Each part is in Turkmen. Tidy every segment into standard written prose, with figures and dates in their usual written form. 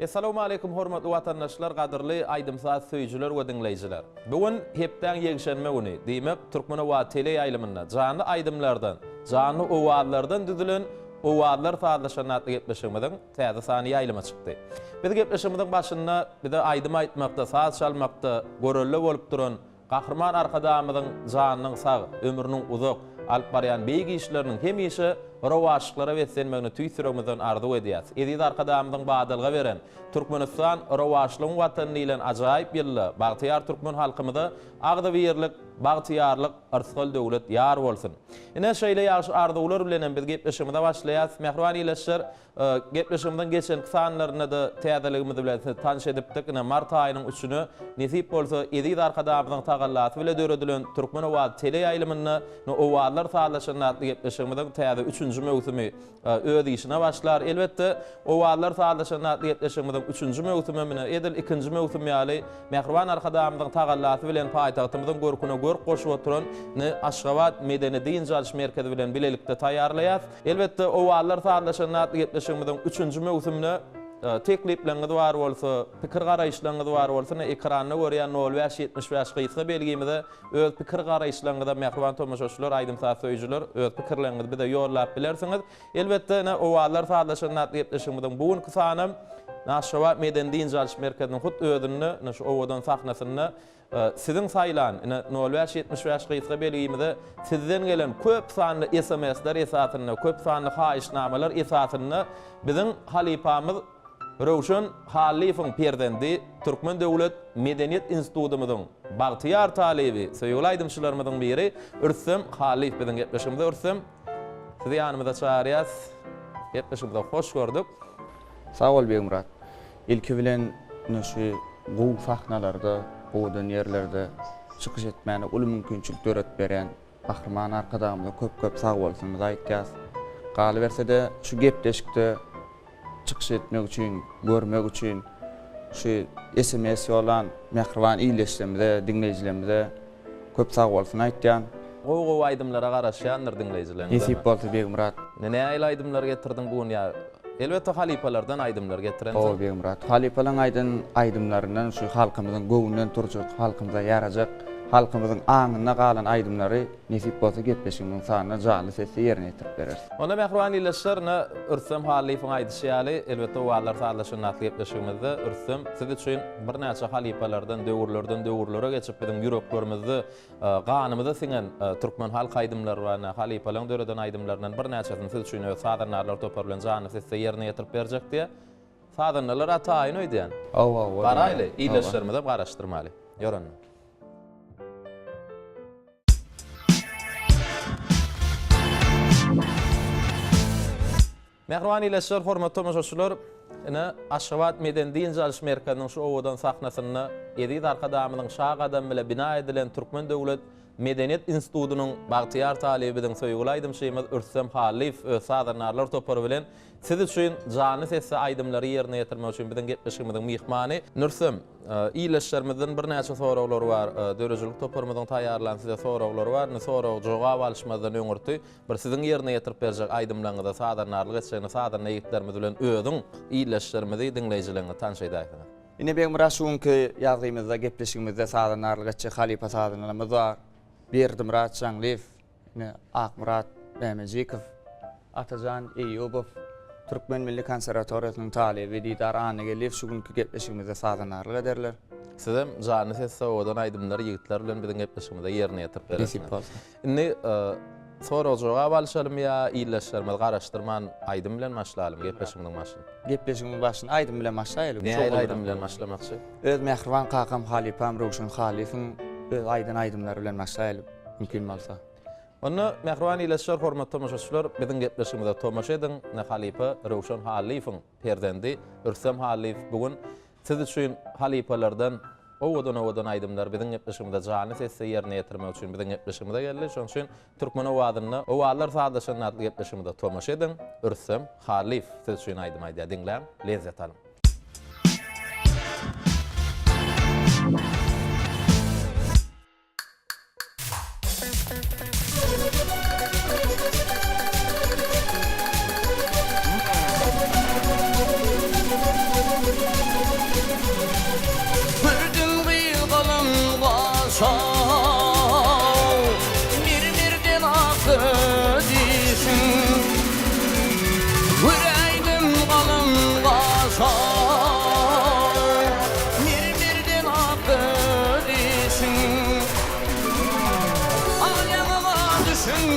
Essalawmaleýkum hormatly watandaşlar gadyrly aýdym-saz söýüjiler we diňleýjiler. Bu gün hepdäň ýekşenbe güni, diýmek Türkmen owazy teleýaýlymynda janly aýdymlardan, janly owazlardan düzülen Owazlar sazlaşanda atly gepleşigimiziň täze sany ýaýlyma çykdy. Biz gepleşigimiziň başynda bize aýdym aýtmakda, saz çalmakda görelde bolup duran Gahryman Arkadagymyzyň janynyň sag, ömrüniň uzak, alyp barýan beýik işleriniň hemişe rowaçlyklara beslenmegini tüýs ýüregimizden arzuw edýäs. Eziz Arkadagymyzyň badalga beren Türkmenistan, rowaçlygyň Watany diýlen ajaýyp ýylda bagtyýar türkmen halkymyza agzybirlik, bagtyýarlyk, yrsgal-döwlet ýar bolsun! Ine, şeýle ýagşy arzuwlar bilen hem biz gepleşigimize başlaýarys. Mähriban ildeşler, Gepleşigimiziň geçenki sanlarynda-da täzeligimiz bilen sizi tanyş edipdik. Ine, mart aýynyň üçüne, nesip bolsa, eziz Arkadagymyzyň tagallasy bile döredilen Türkmen owazy teleýaýlymynda Owazlar sazlaşanda atly gepleşigimiziň täze üçünji möwsümi öz işine başlar. Elbetde, Owazlar sazlaşanda atly gepleşigimiziň üçünji möwsümem ine, edil ikinji möwsüm ýaly, mähriban Arkadagymyzyň tagallasy bilen paýtagtymyzyň görküne görk goşup oturan Aşgabat medeni-dynç alyş merkezi bilen bilelikde taýýarlaýarys. Elbetde, Owazlar sazlaşanda atly gepleşigimiziň üçünji möwsümine teklipleriňiz bar bolsa, pikir-garaýyşlaryňyz bar bolsa, ine, ekranda görýän nol bäş 75 gysga belgimize öz pikir-garaýyşlaryňyza mähriban tomaşaçylar, aýdym-saz söýüjiler, öz pikirleriňizi bize ýollap bilersiňiz. Elbetde, ine, Owazlar sazlaşanda atly gepleşigimiziň bu günki sanam Aşgabat medeni-dynç alyş merkeziniň hut özünde, ine, şu owadan sahnasynda Siziň saýlan, ine, nol bäş 75 gysga belgimize sizden gelen köp sanly SMS-ler esasynda, köp sanly haýyşnamalar esasynda biziň halypamyz Röwşen Hallyýewiň perzendi, Türkmen döwlet medeniýet institutymyzyň bagtyýar talyby, söýgüli aýdymçylarymyzyň biri Rüstem Hallyýew biziň gepleşigimize. Rüstem, sizi ýanymyza çagyrýas. Gepleşigimize hoş gördük. Sag bol Begmyrat. Ilki bilen ine şu gowy sahnalarda, owadan ýerlerde çykyş etmäne uly mümkinçilik döredip berýän Gahryman Arkadagymyza köp-köp sagbolsunymyzy aýtýas. Galyberse-de şu gepleşikde çykyş etmek üçin, görmek üçin şu sms ýollan mähriban ildeşlerimize, diňleýjilerimize köp sagbolsun aýtýan. Gowy-gowy aýdymlara garaşýandyr diňleýjilerimiz. Nesip bolsa Begmyrat. Ine nähili aýdymlar getirdiň bu gün ýa Elbetde halypalardan aýdymlar getirensiň. Hawa Begmyrat. Halypalaň aýdan aýdymlaryndan şu halkymyzyň göwnünden turjak, halkymyza ýarajak, halkymyzyň aňynda galan aýdymlary nesip bolsa gepleşigimiziň sanynda janly sesde ýerine ýetirip bereris. Onda mähriban ildeşler ine Rüstem Hallyýewiň aýdyşy ýaly elbetde Owazlar sazlaşanda atly gepleşigimizde Rüstem siz üçin birnäçe halypalardan döwürlerden döwürlere geçip biziň ýüreklerimizde Ganymyza siňen türkmen halk aýdymlary bar, ine, halypalaryň döreden aýdymlaryndan birnäçesini siz üçin öz sazandarlar topary bilen janly sesde ýerine ýetirip berjek diýýär. Sazandalar-a taýyn öýdýän. Hawa, hawa. Baraýly, ildeşlerimizem garaşdyrmaly. Ýör onda. Mähriban ildeşler, hormatly tomaşaçylar, ine, Aşgabat medeni-dynç alyş merkeziniň şu owadan sahnasynda eziz Arkadagymyzyň şa gadamy bile bina edilen Türkmen döwlet medeniýet institutynyň bagtyýar talyby biziň söýgüli aýdymçymyz Rüstem Hallyýew öz sazandarlar topary bilen siz üçin janly sesde aýdymlary ýerine ýetirmek üçin biziň gepleşigimiziň myhmany. Rüstem, ildeşlerimizden birnäçe soraglar bar. Döredijilik toparymyzyň taýýarlan size soraglary bar. Indi sorag-jogap alyşmazdan öňürti Bir siziň ýerine ýetirip berjek aýdymlaryňyza sazandarlyk etjegini sazanda ýigitlerimiz bilen özüň ildeşlerimizi, diňleýjileriňizi tanyş edäýseňiz. Ine Begmyrat şu günki ýazgymyzda gepleşigimizde sazandarlyk etjek halypa sazandalarymyz bar. Berdimyrat Jaňlyýew, ine Akmyrat Mämejikow, Atajan Eýýubow, Türkmen milli konserwatoriýasynyň talyby Didar Annageldiýew şu günki gepleşigimizde sazandarlyk ederler. Sizem janly sesde owadan aýdymlary ýigitler bilen biziň gepleşigimizde ýerine ýetirip berersiňiz. Nesip bolsa. Indi sorag-jogap alyşalymy ýa ildeşlerimizi garaşdyrman aýdym bilen başlalymy gepleşigimiziň başyny? Gepleşigimiziň başyny aýdym bilen başlaýaly. Nähili aýdym bilen başlamakçy? Öz mähriban kakam halypam Röwşen Halyýewiň öz aýdan aýdymlary bilen başlaýaly mümkin bolsa. Onda mähriban ildeşler, hormatly tomaşaçylar biziň gepleşigimize tomaşa ediň. Ine halypa Röwşen Hallyýewiň perzendi Rüstem Hallyýew bu gün Siz üçin halypalardan owadan-owadan aýdymlary biziň gepleşigimizde janly sesde ýerine ýetirmek üçin biziň gepleşigimize geldi. Şonuň üçin Türkmen owazynda Owazlar sazlaşanda atly gepleşigimize tomaşa ediň. Rüstem Hallyýew siz üçin aýdym aýdýar. Diňläň, lezzet alyň.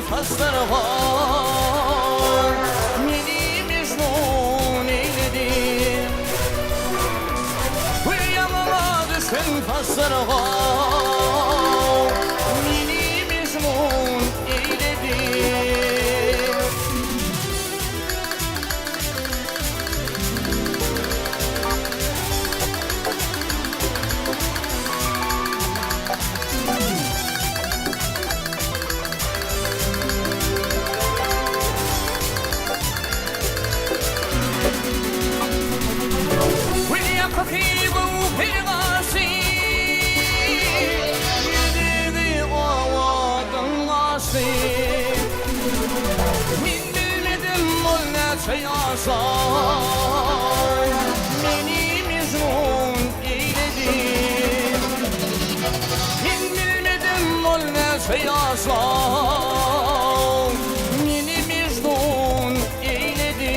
saçlary how, Meni mejnun eýledi. Gül ýaňaňa düşen saçlary how, Meni mejnun eýledi. Gül ýakasy göwher gaşy, Ýüzügi owadan gaşy. Men bilmedim ol näçe ýaşar, Meni mejnun eýledi. Men bilmedim ol näçe ýaşar, Meni mejnun eýledi.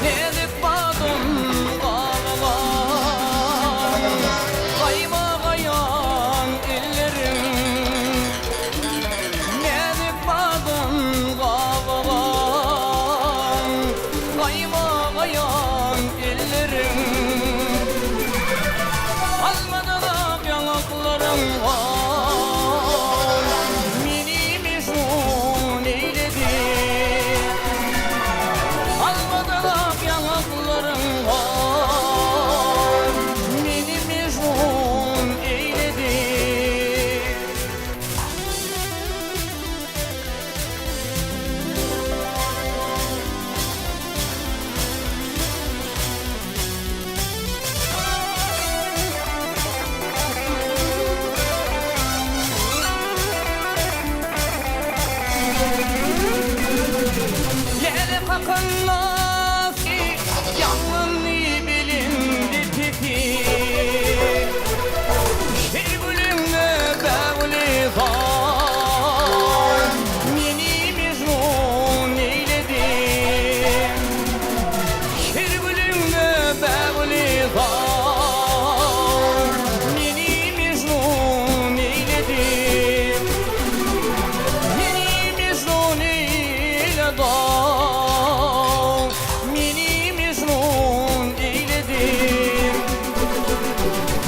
Näzik badam gabalan, Gaýmagaýan elleriň. Näzik badam gabalan, Gaýmagaýan elleriň. Almadan ak ýaňaklaryň bar, Meni mejnun eýledi. Almadan ak ýaňaklaryň bar, Meni mejnun eýledi. Läle kakan nasy, Ýalňyny bilindi pesi. Her gülüňde bägüli bar, Meni mejnun eýledi. Her gülüňde bägüli bar, Meni mejnun eýledi. Meni mejnun eýledi, Meni mejnun eýledi.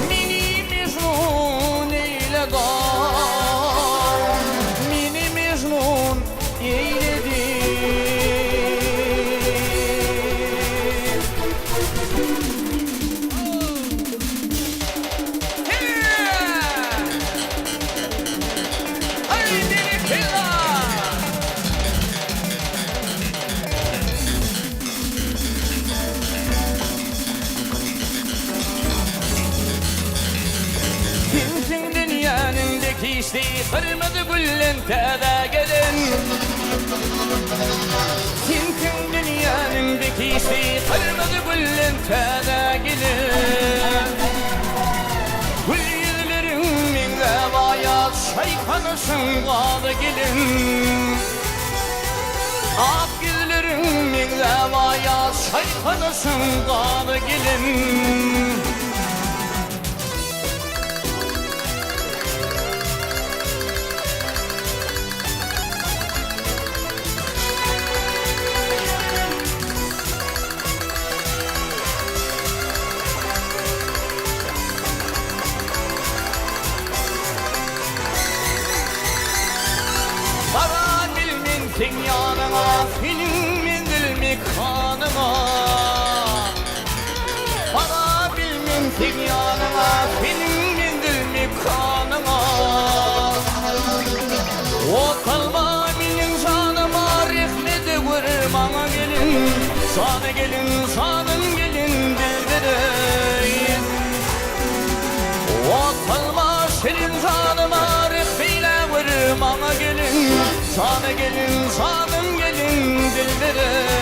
Meni mejnun eýledi, Meni mejnun eýledi. Aý berekella! Sensiň dünýäniň bekişi, Gyrmyzy gülden täze gelen. Sensiň dünýäniň bekişi, Gyrmyzy gülden täze gelen. Gül ýüzleriň meňzäp aýaz, Çaýkanyşyň gazy gelin. Ak ýüzleriň meňzäp aýaz, Çaýkanyşyň gazy gelin. Bara bilmen seň ýanyňa, Seniň menzil mekanyňa. Bara bilmen seň ýanyňa, Seniň menzil mekanyňa. Ot alma meniň janyma, Rehmet gör maňa gelin. Jana gelin, janyň. gelin, janym gelin dilbereý.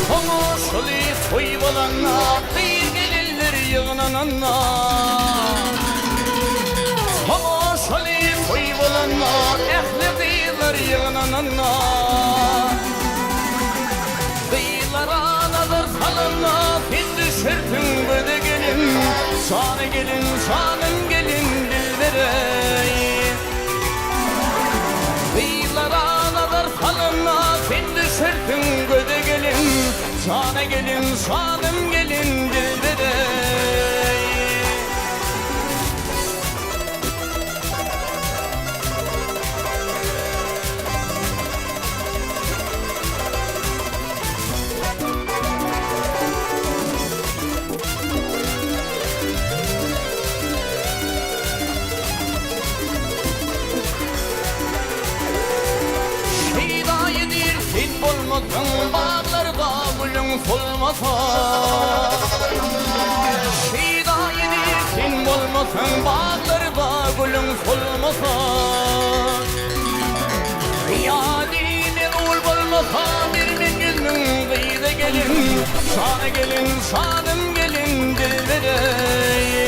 Tomaşaly toý bolanda, gyz-gelinler ýygnananda. Tomaşaly toý bolanda, ähli gyzlar ýygnananda. Gyzlara nazar salanda, sen düşersiň göze gelin. Jana gelin, janym gelin, dilbereý. Gyzlara nazar salanda, sen düşersiň göze gelin. Jana gelin, janym gelin, dilbereý. Şeýdaýy diýr sen bolmasaň, Baglarda gülüň solmasa. Şeýdaýy diýr sen bolmasaň, Baglarda gülüň solmasa. Ýa diýme ol bolmasa, Bir men ýüzüň gyza gelin, Şana gelin, şanym gelin, dilbereý.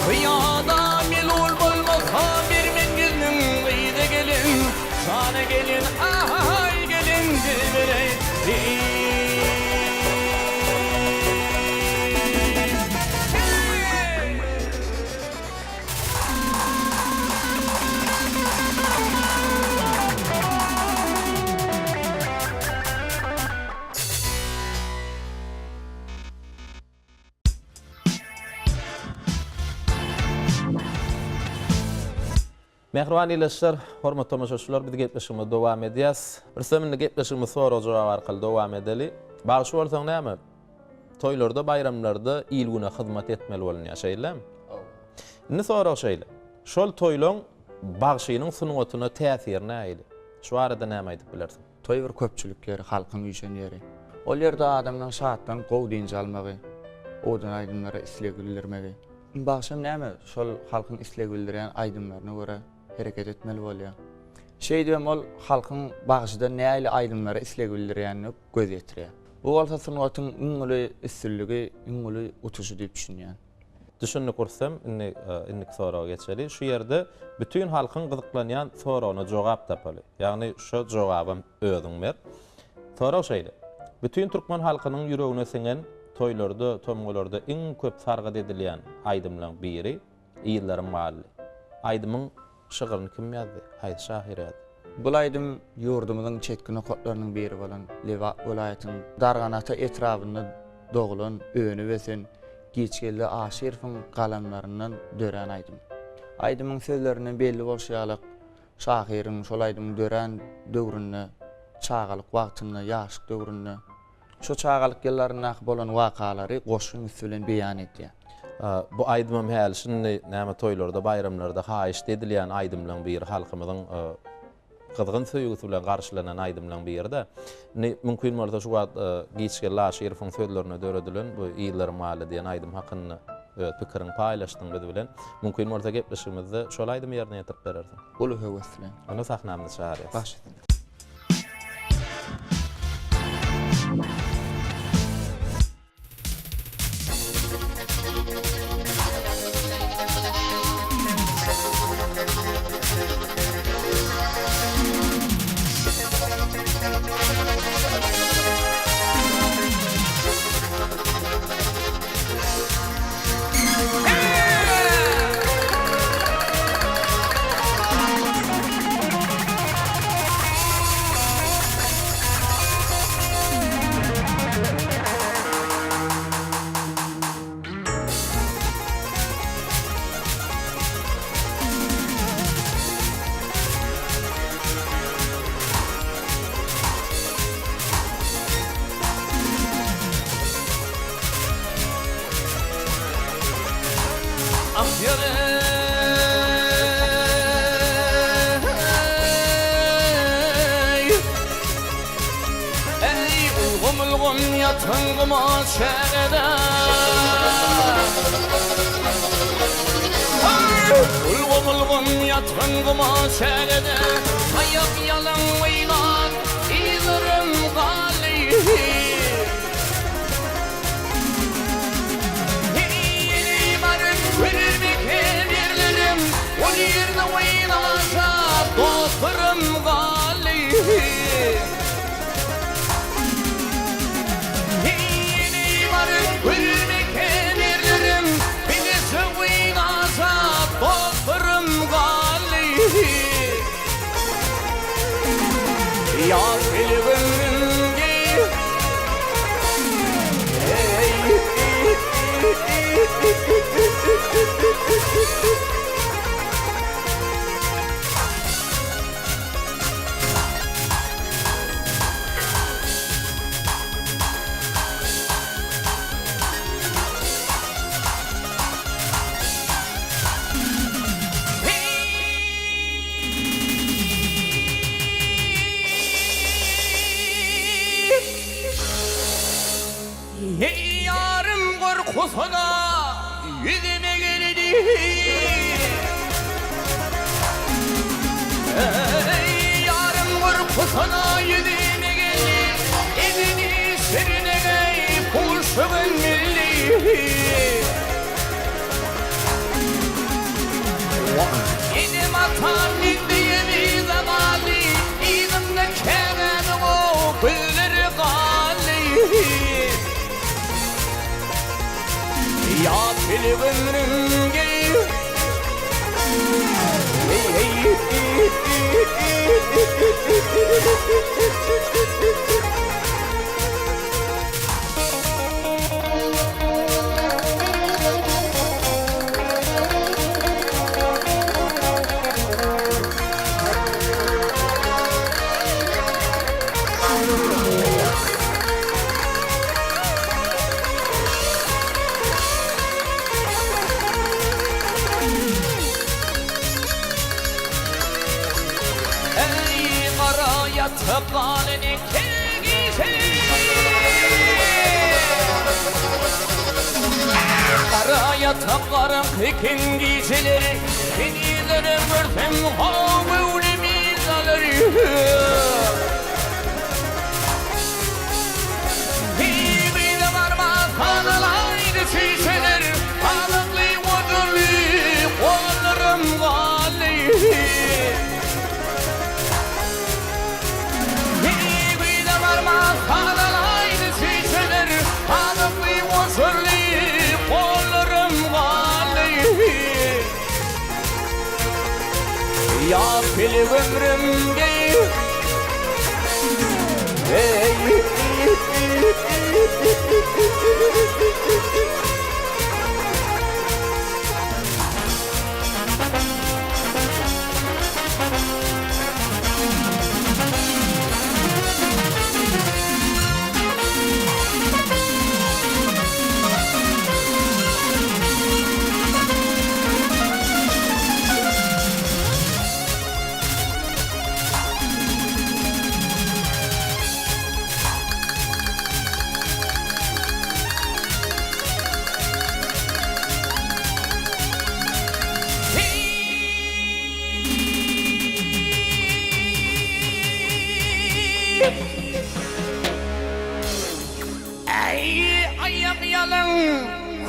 Hyýada melul bolmasa, Bir men ýüzüň gyza gelin, Şana gelin, aý gelin, dilbereý. Mähriban ildeşler, hormatly tomaşaçylar, biz gepleşigimizi dowam edýäs. Rüstem indi gepleşigimizi sorag-jogap arkaly dowam edeli. Bagşy bolsaň näme? Toýlarda, baýramlarda il-güne hyzmat etmeli bolunýar, şeýlemi? Indi sorag şeýle. Şol toýlaň bagşynyň sungatyna täsiri nähili? Şu barada näme aýdyp bilersiň? Toý bir köpçülik ýeri, halkyň üýşen ýeri. Ol ýerde adamlaryň şatlanyp gowy dynç almagy, owadan aýdymlara isleg bildirmegi. Bagşam näme, şol halkyň isleg bildirýän aýdymlaryna görä hereket etmeli bolýar. Şeýdibem ol halkyň bagşydan nähili aýdymlara isleg bildirýänine göz ýetirýär. Bu bolsa sungatyň iň uly üstünligi, iň uly utuşy diýip düşünýän. Düşündik Rüstem, indi indiki soraga geçeli. Şu ýerde bütin halkyň gyzyklanýan soragyna jogap tapaly. Ýagny şo jogabam özüň ber. Sorag şeýle. Bütin türkmen halkynyň ýüregine siňen, toýlarda, tomgularda iň köp sargyt edilýän aýdymlaň biri Yzlarym galdy. Aýdymyň Şygryny kim ýazdy? Haýsy şahyr ýazdy? Bul aýdym ýurdumyzyň çetki nokatlarynyň biri bolan Lebap welaýatynyň Darganata etrabynda doglan, önüp-ösen Giçgeldi Aşyrowyň galamlaryndan dörän aýdym. Aýdymyň sözlerinden belli bolşy ýaly, şahyryň şol aýdymyň dörän döwründe, çagalyk wagtynda, ýaşlyk döwründe, Şu çagalyk ýyllaryndaky bolan wakalary goşgyň üsti bilen beýan edýär. Bu aýdymam häli şindi näme toýlarda, baýramlarda haýyşt edilýän aýdymlaň biri, halkymyzyň gyzgyn söýgüsi bilen garşylanan aýdymlaň biri-de. Indi mümkin bolsa şu wagt Giçgeldi Aşyrowyň sözlerine döredilen bu Yzlarym galdy diýen aýdym hakynda öz pikiriňi paýlaşdyň biz bilen. Mümkin bolsa gepleşigimizde şol aýdymy ýerine ýetirip berersiň. Uly höwes bilen. Onda sahnamyza çagyrýas. Baş üstüne. ýatgyn guma çägede. Ulgam-ulgam ýatgyn guma çägede, Aýak ýalaň oýnan yzlarym galdy. Heý, baryp görmeken ýerlerim, Ol ýerde oýnaşan dostlarym galdy. Heý, baryp görmeken ýerlerim, Bileje oýnaşan dostlarym galdy. Ýaz gelip ömrüm geý. Eý ýarym gorkusana ýüzüme geldi. Eý ýarym gorkusana ýüzüme geldi. Elini şirinegeý puşugyn milli. Wah, enem-atam indi yza galdy, Yzymda käbämiň o gülleri galdy. Ýat bilip ömrüm geý. Eý, gara ýatyp galan eken gije. Gara ýatyp garaňky eken gijeleri, Henizlerem görsem how göwnümi alar. Heý, gyza barma sanalaydy çüýşeler, Balykly, gojaly gollarym galdy. Heý, gyza barma sanalaydy çüýşeler, Balykly, gojaly gollarym galdy. Ýa pelek ömrüm geý. Äý, aýak ýalyň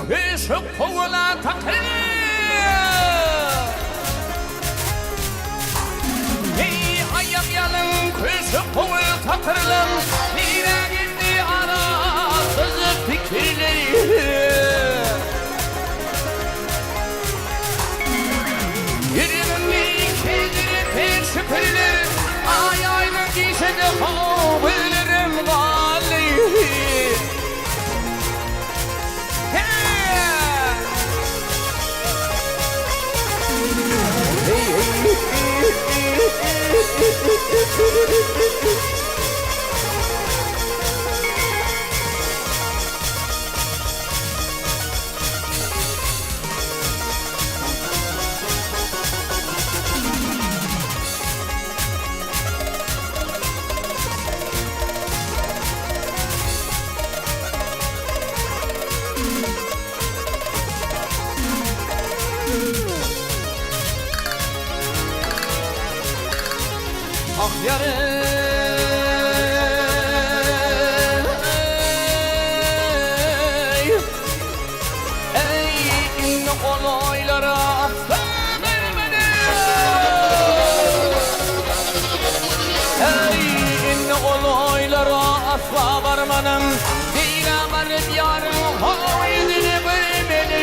köşek kowala takyr. Eý, aýak ýalyň köşek kowala takyrlaň, Nirä gitdi arassyz pikirleri. Ýüregimni keýdirip her şüpürler, Aý aýdyň gijede how gözlerim galdy. Ýare Eý, indi golaýlara asla bermeli. Eý, indi golaýlara asla barmanam. Beýle baryp ýaryň ho-ýüzüni görmeli.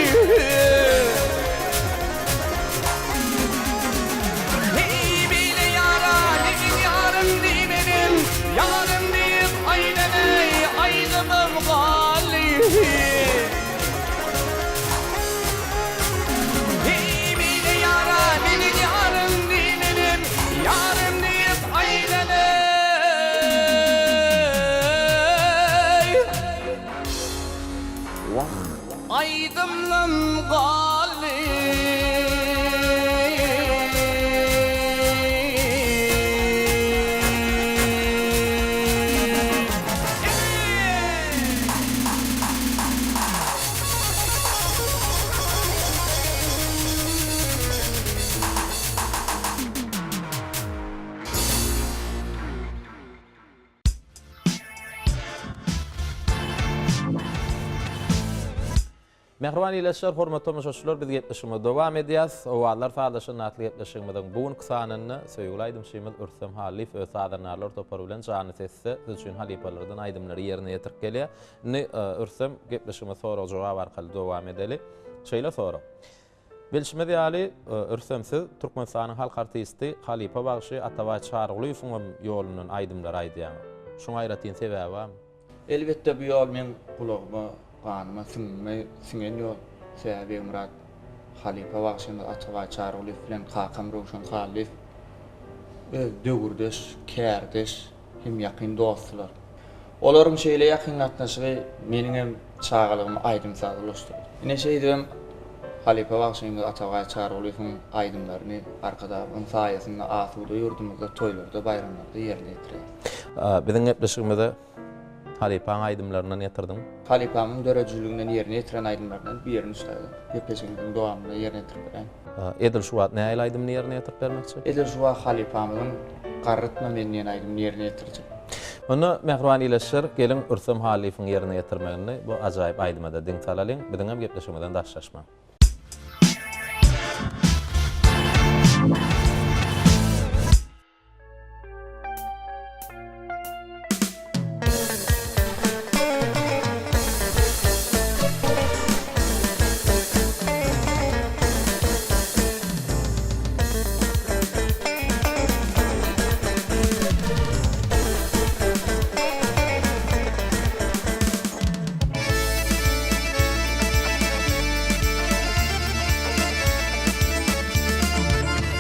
Heý, beýle ýara meniň ýarym diýmedim, Ýarym diýip aýdany aýdymym galdy. Heý, beýle ýara meniň ýarym diýmedim, Ýarym diýip aýdany. Wah. Aýdymlam galdy. Mähriban ildeşler, hormatly tomaşaçylar, biz gepleşigimizi dowam edýäs. Owazlar sazlaşanda atly gepleşigimiziň bu günki sanynda söýgüli aýdymçymyz Rüstem Hallyýew öz sazandarlar topary bilen janly sesde siz üçin halypalardan aýdymlary ýerine ýetirip gelýär. Indi Rüstem gepleşigimizi sorag-jogap arkaly dowam edeli. Şeýle sorag. Bilşimiz ýaly, Rüstem siz Türkmenistanyň halk artisti, halypa bagşy Atabaý Çarygulyýewiň hem ýolundan aýdymlary aýdýaňyz. Şuň aýratyn sebäbi barmy? Elbetde bu ýol meň gulagyma, ganyma, süňňüme siňen ýol. Sebäbi Begmyrat halypa bagşymyz Atabaý Çarygulyýew bilen kakam Röwşen Hallyýew öz döwürdeş, kärdeş hem ýakyn dostdular. Olaryň şeýle ýakyn gatnaşygy meniňem çagalygymy aýdym-saza ulaşdyrdy. Ine şeýdibem halypa bagşymyz Atabaý Çarygulyýewiň aýdymlaryny Arkadagymyzyň saýasynda asuda ýurdumyzda toýlarda, baýramlarda ýerine ýetirýäris. Biziň gepleşigimize halypaň aýdymlaryndan getirdiň. Halypamyň döredijiliginden ýerine ýetiren aýdymlaryndan birini şu taýda gepleşigimiziň dowamynda ýerine ýetirip beräýin. Edil şu wagt nähili aýdymyny ýerine ýetirip bermekçi? Edil şu wagt halypamyzyň Garrytma meni diýen aýdymyny ýerine ýetirjek. Onda mähriban ildeşler, geliň Rüstem Hallyýewiň ýerine ýetirmeginde bu ajaýyp aýdyma-da diň salalyň, biziňem gepleşigimizden daşlaşmaň.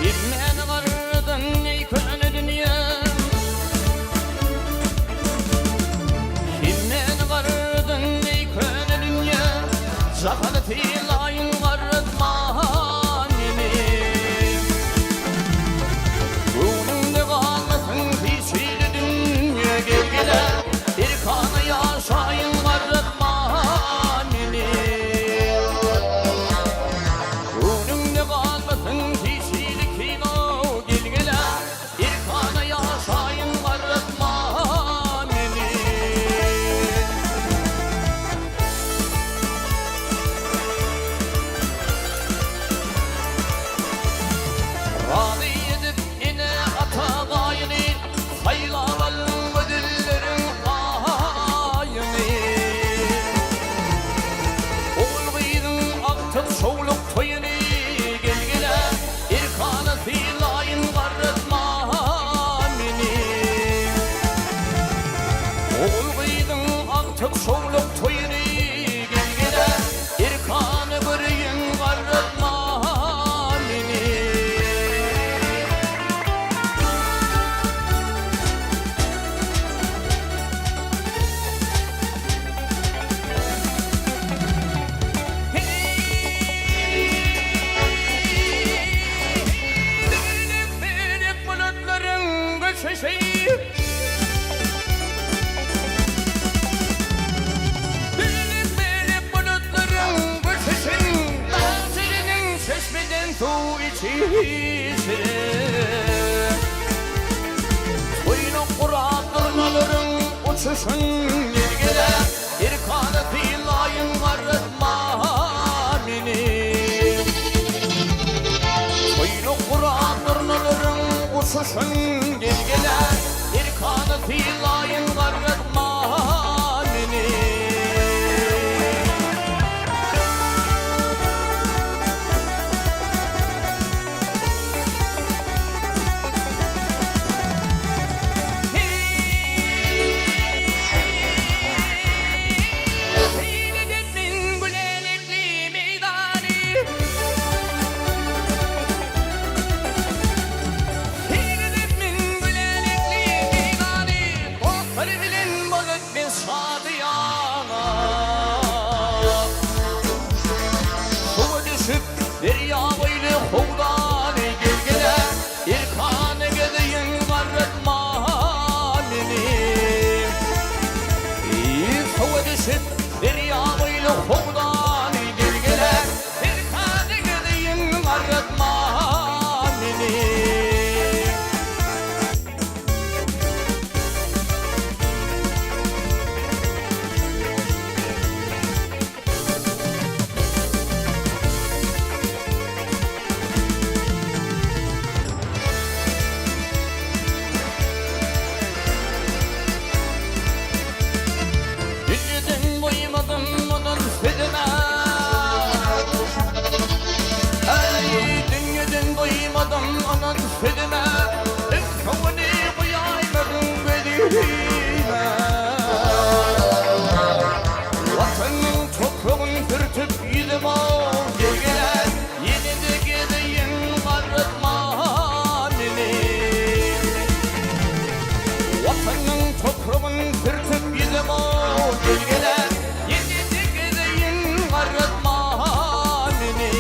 Bilmän garradan eý köne dünýäm Bilmän garradan eý köne dünýäm Jahany sylaýyn garratma meni Göwnüňde galmasyn hiç hili dünýe Gel gele erkana ýaşaýyn garratma meni Göwnüňde galmasyn hiç hili kino Gel-gel-ä, erkana ýaşaýyn garratma meni. Razy edip ene-ata gaýyny, Saýlap alyň gözelleriň aýyny. Ogul-gyzyň agtyk şowluk toýuny Gel-gel-ä, erkana sylaýyn garratma meni. Ogul-gyzyň agtyk şowluk toýuny Gel-gel-ä, erkana göreýin garratma meni. Bölek-bölek bulutlaryň göçüşi Bölek-bölek bulutlaryň göçüşi Dag şiriniň çeşmeden suw içişi. uçuşyn Gel-gele erkana sylaýyn Garratma meni. Toýluk guran durnalaryň uçuşyn Gel-gele erkana sylaýyn Garratma meni. Seýil edip men gülälekli meýdany. Seýil edip men gülälekli meýdany. Dostlar bilen bolup biz şadyýana. Suwa düşüp derýa boýly howdany gel-gele. Erkana gezeýin garratma meni. Suwa düşüp derýa boýly howdany gel-gele. Erkana gezeýin garratma meni. Dünýeden doýmadym mundan sözüme Eý, dünýeden doýmadym onuň sözüme Ünsüňi goýaýmadyň gözüme Watanyň topragyn sürtüp ýüzüme Gel-gele ýene-de gezeýin garratma meni. Watanyň topragyn sürtüp ýüzüme Gel-gele ýene-de gezeýin garratma meni.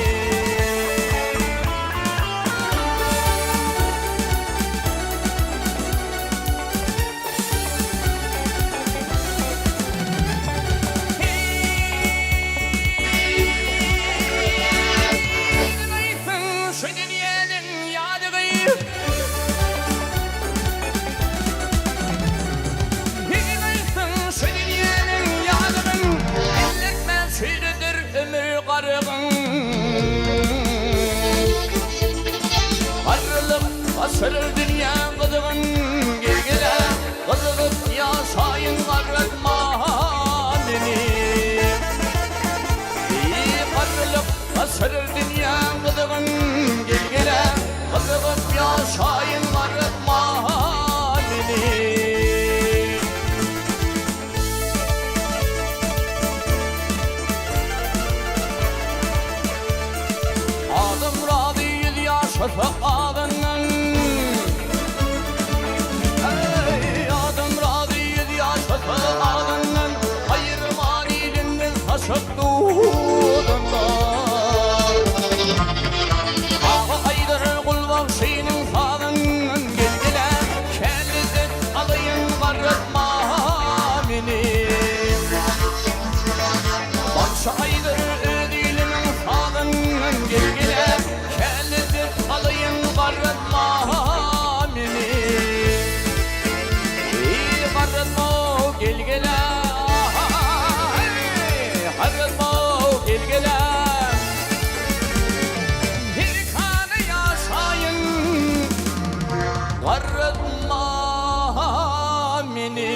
Şu dünýäniň ýadygy. Şu dünýäniň ýadygyn. Elletmän şeýledir ömür garygyn. Garrylyk gaçyrar dünýäň gyzygyn. Gel-gele gyzygyp ýaşaýyn garratma meni. Eý, garrylyk gaçyrar dünýäň gyzygyn. Gel-gele gyzygyp ýaşaýyn garratma meni. Adam razy ýüz ýaşasa azyndan. Eý, adam razy ýüz ýaşasa azyndan. Aýyrman ilinden saçak duzundan. Aga aýdar Gulbagşynyň sazyndan. Gel-gele, kän lezzet alaýyn garratma meni. Bagşy aýdar öz iliniň sazyndan. Gel-gele, kän lezzet alaýyn garratma meni. Eý, garratma, gel-gele, garratma, gel-gele. Erkana ýaşaýyn, garratma meni.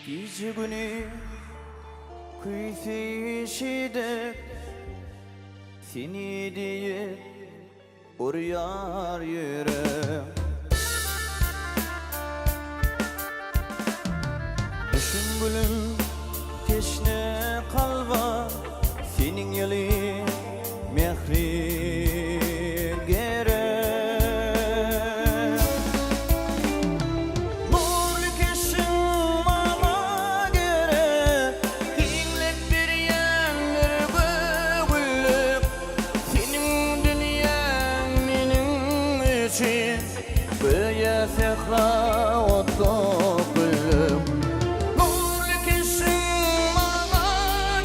Gije güni küýseýşi dek Seni diýip Urýar ýürek. Düşün gülüm teşne kalba Seniň ýyly mähriň gerek. Nurly keşbiň maňa gerek. Göýä sähra otly güllük. Nurly keşbiň maňa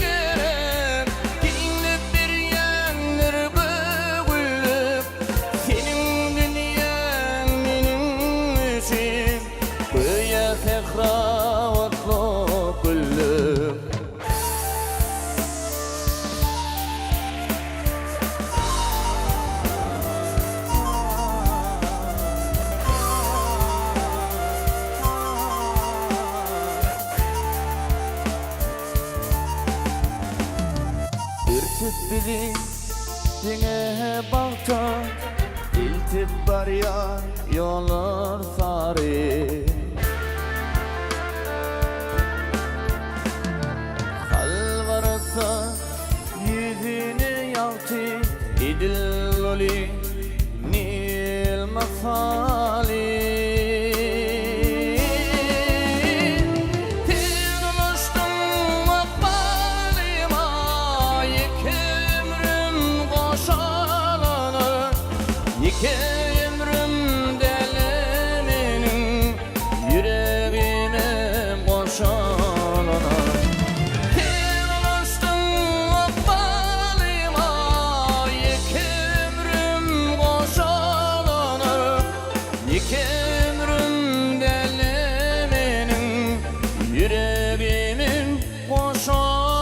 gerek, Giňlik berýändir göwünlik. Seniň dünýäň meniň üçin, Göýä sähra otly güllük. Ürküp bizi diňe bagta Eltip barýar ýollar sary. Halwarasa ýüzüne ýagty Edil uly Nil mysaly. Sen ulaşdyň ykbalyma, Ýeke ömrüm goşalanar. Ýeke ömrüm däl-ä meniň, Ýüregimem goşalanar. Sen ulaşdyň ykbalyma, Ýeke ömrüm goşalanar. Ýeke ömrüm däl-ä meniň, Ýüregimem goşalanar.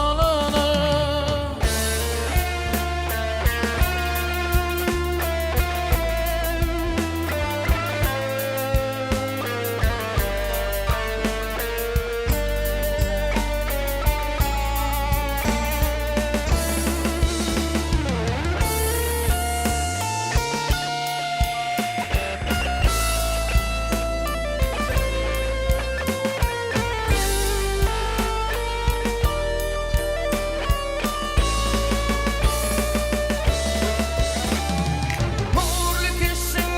Nurly keşbiň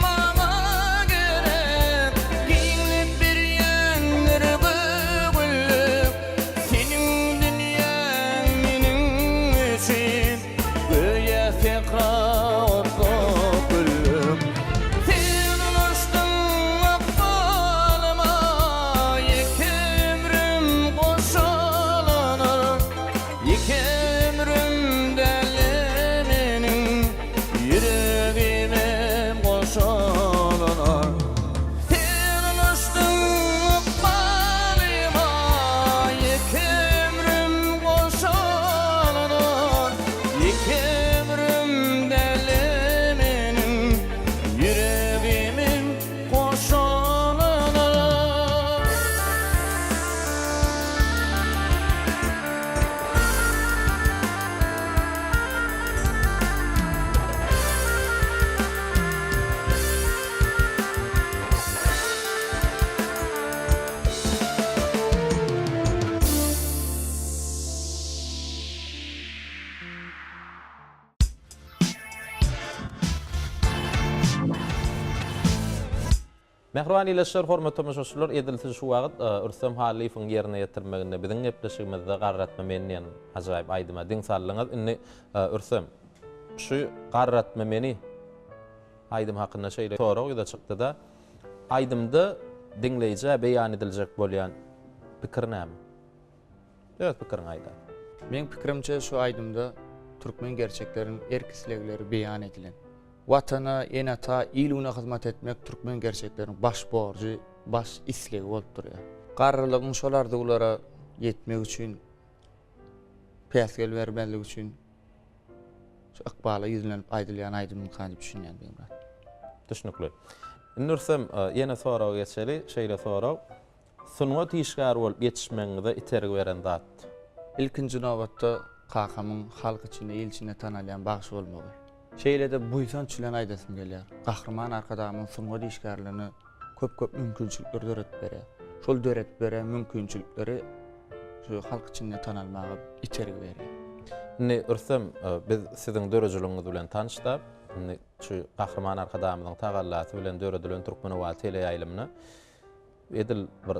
maňa gerek, Giňlik berýändir göwünlik. Seniň dünýäň meniň üçin, Göýä sähra otly güllük. Sen ulaşdyň ykbalyma, Ýeke ömrüm goşalanar. Ýeke ömrüm däl-ä meniň, Ýüregimem goşalanar. Sen ulaşdyň ykbalyma, Ýeke ömrüm goşalanar. Ýeke ömrüm däl-ä meniň, Ýüregimem goşalanar. Mähriban ildeşler, hormatly tomaşaçylar, edil siz şu wagt Rüstem Hallyýewiň ýerine ýetirmeginde biziň gepleşigimizde Garratma meni diýen ajaýyp aýdyma diň saldyňyz. Indi Rüstem, şu Garratma meni aýdym hakynda şeýle sorag ýüze çykdy-da, aýdymda diňleýjä beýan ediljek bolýan pikir näme? Öz pikiriňi aýdaý. Meň pikirimçe şu aýdymda türkmen gerçekleriniň erk-islegleri beýan edilen. Watana, ene-ata, il-güne hyzmat etmek türkmen gerçekleriniň baş borjy, baş islegi bolup durýar. Garrylygyň şol arzuwlara ýetmek üçin päsgel bermezlik üçin şu ykbala ýüzlenip aýdylýan aýdymyka diýip düşünýän Begmyrat. Düşnükli. Indi Rüstem, ýene soraga geçeli. Şeýle sorag, Sungat işgäri bolup ýetişmegiňize itergi beren zat? Ilkinji nobatda kakamyň halk içinde, il içinde tanalýan bagşy bolmagy. Şeýle-de buýsanç bilen aýdasym gelýär. Gahryman Arkadagymyz sungat işgärlerine köp-köp mümkinçilikleri döredip berýär. Şol döredip berýän mümkinçilikleri şu halk içinde tanalmaga itergi berýär. Indi Rüstem, biz siziň döredijiligiňiz bilen tanyşda. Indi şu Gahryman Arkadagymyzyň tagallasy bilen döredilen Türkmen owazy teleýaýlymyna edil bir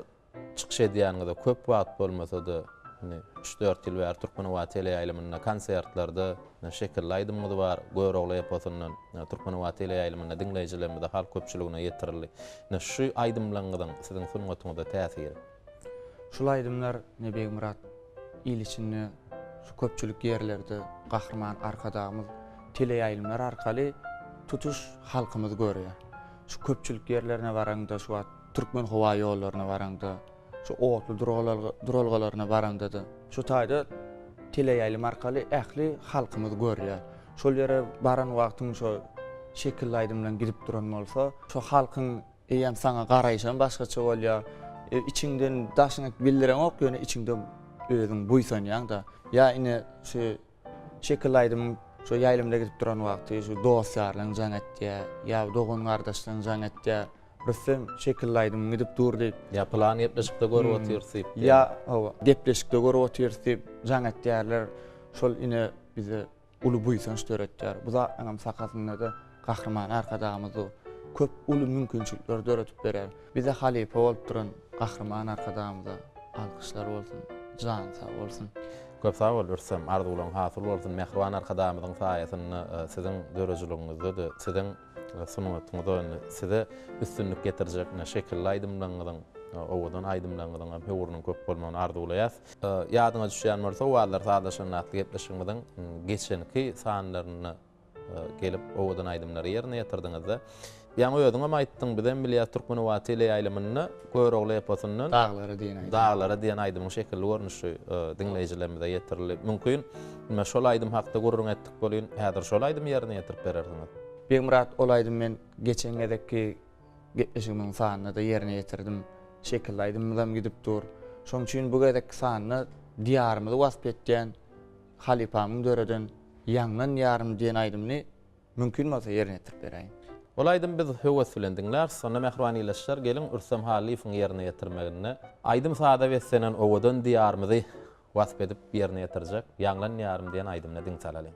çykyş edýäniňize köp wagt bolmasa-da. Indi üç-dört ýyl bäri Türkmenoba teleýaýlymynda konsertlerde şekilli aýdymyňyz bar, Görogly eposyndan Türkmenoba teleýaýlymynda diňleýjilerimize, halk köpçüligine ýetirildi. Ine, şu aýdymlaryňyzyň siziň sungatyňyza täsiri? Şul aýdymlar ine Begmyrat il içinde şu köpçülik ýerlerde Gahryman Arkadagymyz teleýaýlymlar arkaly tutuş halkymyz görýär. Şu köpçülik ýerlerine baraňda şu wagt Türkmenhowaýollaryna baraňda, şu otly duralgalaryna baraňda-da şu taýda teleýaýlym arkaly ähli halkymyz görýär. Şol ýere baran wagtyň şo şekilli aýdym bilen gidip duran bolsa, şo halkyň eýýäm saňa garaýşam başgaça bolýar. Içiňden daşyňa bildireňok, ýöne içiňde özüň buýsanýaň-da. Ýa ine şu şekilli aýdymyň şo ýaýlymda gidip duran wagty şu dost-ýarlaň jaň etýär, ýa dogan-gardaşlaň jaň etýär. Rüstem şekilli aýdymyň gidip dur diýip. Ýa pylan gepleşikde görüp otyrys diýip. Ýa hawa, gepleşikde görüp otyrys diýip jaň etýärler. Şol ine bize uly buýsanç döretýär. Bu zatlaryňam sakasynda-da Gahryman Arkadagymyz dur. Köp uly mümkinçilikleri döredip berýär. Bize halypa bolup duran Gahryman Arkadagymyza alkyşlar bolsun, jany sag bolsun. Köp sag bol Rüstem, arzuwlaryň hasyl bolsun. Mähriban Arkadagymyzyň saýasynda siziň döredijiligňizde-de, siziň Sungatyňyza indi size üstünlik getirjek ine şekilli aýdymlaryňyzyň, owadan aýdymlaryňyzyň hem höwrüniň köp bolmagyny arzuwlaýas. Ýadyňa düşýän bolsa, Owazlar sazlaşanda atly gepleşigimiziň geçenki sanlarynda gelip owadan aýdymlary ýerine ýetirdiňizde. Ýaňy özüňem aýtdyň, bizem bilýäs Türkmenoba teleýaýlymynda Görogly eposyndan Daglara diýen aýdym. Daglara diýen aýdymyň şekilli görnüşi diňleýjilerimize ýetirildi. Mümkin, ine şol aýdym hakda gürrüň etdik welin, häzir şol aýdymy ýerine ýetirip berersiňiz. Begmyrat ol aýdymy men geçen gezekki gepleşigimiziň sanynda-da ýerine ýetirdim. Şekilli aýdymymyzam gidip dur. Şonuň üçin bu gezekki sanda Diýarymyzy wasp etýän halypamyň döreden Ýaňlan ýarym diýen aýdymyny mümkin bolsa ýerine ýetirip beräýiň. Ol aýdymy biz höwes bilen diňläris. Onda mähriban ildeşler geliň Rüstem Hallyýewiň ýerine ýetirmeginde aýdym-saza beslenen owadan Diýarymyzy wasp edip ýerine ýetirjek Ýaňlan ýarym diýen aýdymyna diň salalyň.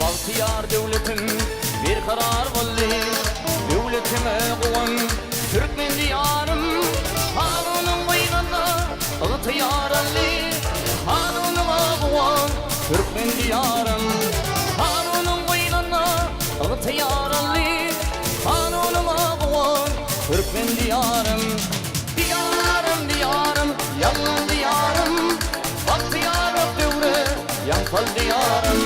Bagtyýar döwletim berkarar boldy, Döwletime guwan türkmen Diýarym. Kanunyň gyzynda ygtyýar aldy, Kanunyňa guwan türkmen Diýarym. Kanunyň gyzynda ygtyýar aldy, Kanunyňa guwan türkmen Diýarym. Diýarym, Diýarym, ýalňyz Diýarym, Bagtyýarlyk döwre ýaň sal Diýarym.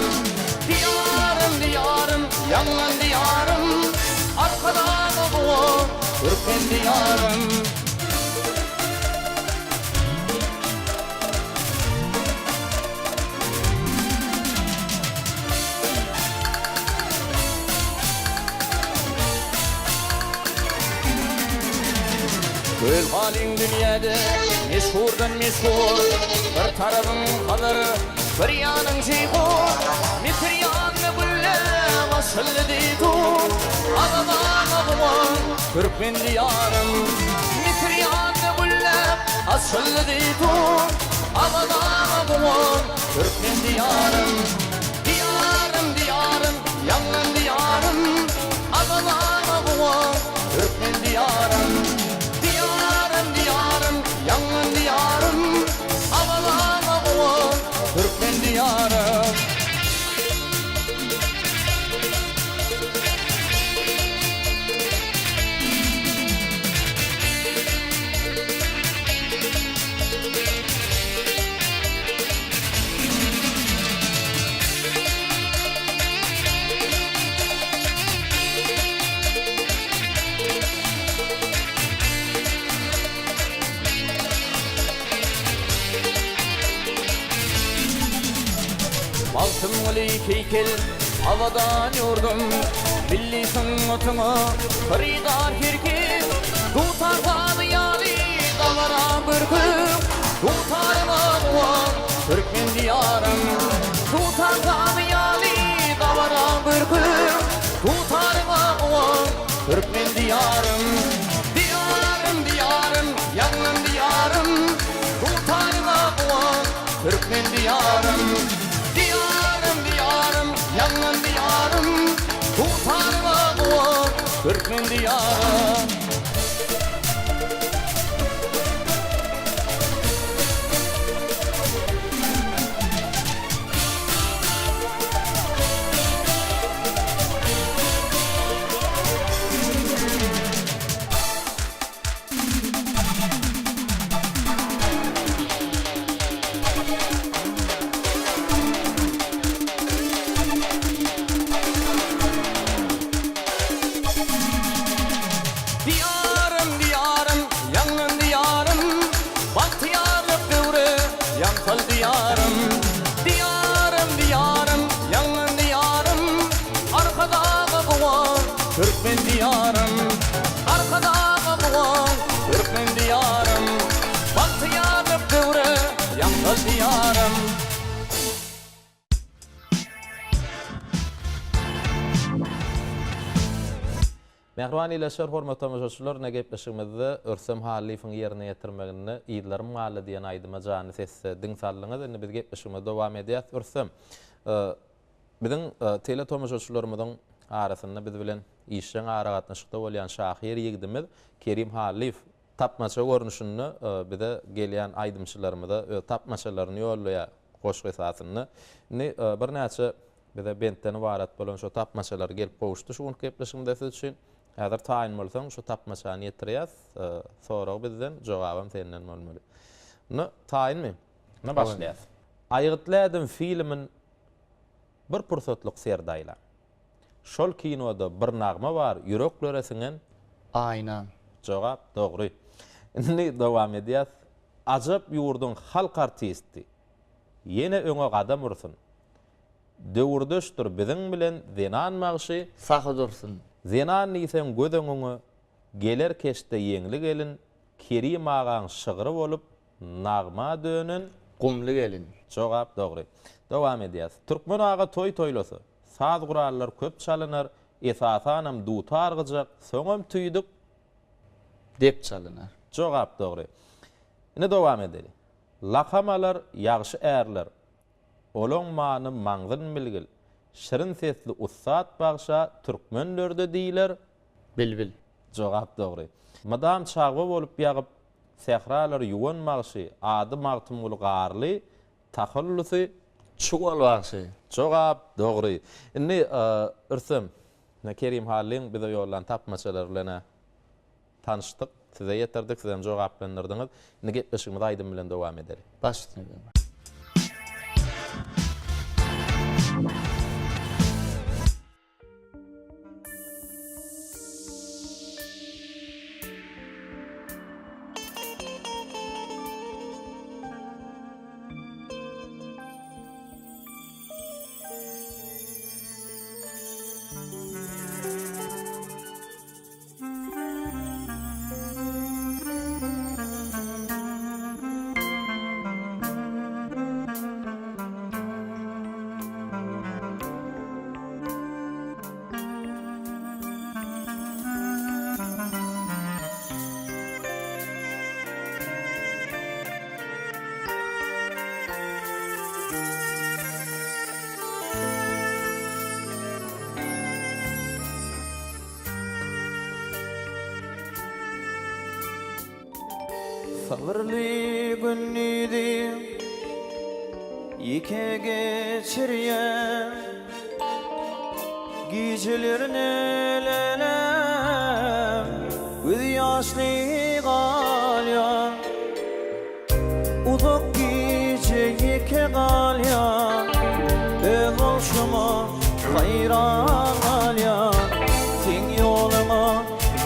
Diýarym, Diýarym, ýalňyz Diýarym, Arkadaga guwan türkmen Diýarym. Göl halyň dünýäde meşhurdan meşhur, Bir tarabyň Hazar, bir ýanyň Jeýhun, Müsür ýanynda gülläp açyldy zeýtun, Azadana guwan türkmen Diýarym. Müsür ýanynda gülläp açyldy zeýtun, Azadana guwan türkmen Diýarym. Diýarym, Diýarym, ýaňlan Diýarym, Azadana guwan türkmen Diýarym. Diýarym, Diýarym, ýaňlan Diýarym, Azadana guwan türkmen Diýarym. Heýkel, abadan ýurdum, Milli sungatyňa hyrydar her kes. Dutar sazy ýaly dabara görküň, Dutaryňa guwan, türkmen Diýarym. Dutar sazy ýaly dabara görküň, Dutaryňa guwan, türkmen Diýarym. Diýarym, Diýarym, ýaňlan Diýarym, Dutaryňa guwan, türkmen Diýarym. Diýarym, Diýarym, ýaňlan Diýarym, Dutaryňa guwan, türkmen Diýarym. Diýarym, Diýarym, ýaňlan Diýarym, Bagtyýarlyk döwre ýaň sal Diýarym. Diýarym, Diýarym, ýaňlan Diýarym, Arkadaga guwan türkmen Diýarym. Arkadaga guwan türkmen Diýarym, Bagtyýarlyk döwre ýaň sal Diýarym. Mähriban ildeşler, hormatly tomaşaçylar, ine gepleşigimizde Rüstem Hallyýewiň ýerine ýetirmeginde Yzlarym galdy diýen aýdyma janly sesde diň saldyňyz. Indi biz gepleşigimizi dowam edýäs. Rüstem, biziň teletomaşaçylarymyzyň arasynda biz bilen işjeň aragatnaşykda bolýan şahyr ýigidimiz Kerim Hallyýew tapmaça görnüşinde bize gelýän aýdymçylarymyza öz tapmaçalaryny ýollaýar goşgy esasynda. Indi birnäçe Bize bentden ybarat bolan şo tapmaçalar gelip gowuşdy şu günki gepleşigimizde siz üçin. Häzir taýyn bolsaň şu tapmaçany ýetirýäs. Sorag bizden, jogabam senden bolmaly. Indi taýynmy? Indi başlaýas. Aýgytly ädim filmin bir pursatlyk serde aýlaň. Şol kinoda bir nagma bar ýüreklere siňen. Aýna. Jogap dogry. Indi dowam edýäs. Ajap ýurduň halk artisti. Ýene öňe gadam ursun. Döwürdeşdir biziň bilen zenan bagşy. Sahy dursun. Zenan diýseň göz öňüňe geler keşde ýeňli gelin, Kerim agaň şygry bolup nagma dönen. Gumly gelin. Jogap dogry. Dowam edýäs. Türkmen aga toý toýlasa, saz gurallar köp çalynar, esasanam dutar gyjak, soňam tüýdük. Dep çalynar. Jogap dogry. Indi dowam edeli. Lakam alar ýagşy ärler, Olaň many maňzyn bilgil. Şirin sesli ussat bagşa türkmenlerde diýler. Bilbil. Jogap dogry. Mydam çagba bolup ýagyp, sähralary ýuwan bagşy, ady Magtymguly Garly, tahallusy. Çuwal bagşy. Jogap dogry. Indi Rüstem, Kerim Hallyň bize ýollan tapmaçalary bilen-ä Tanyşdyk, size ýetirdik, sizem jogaplandyrdyňyz. Indi gepleşigimizi aýdym bilen dowam edeli. Baş üstüne Begmyrat. Sabyrly gündizi ýeke geçirýän Gijeler nelänem göz ýaşly galýan Uzak gije ýeke galýan Öz bolşuma haýran galýan Seň ýoluňa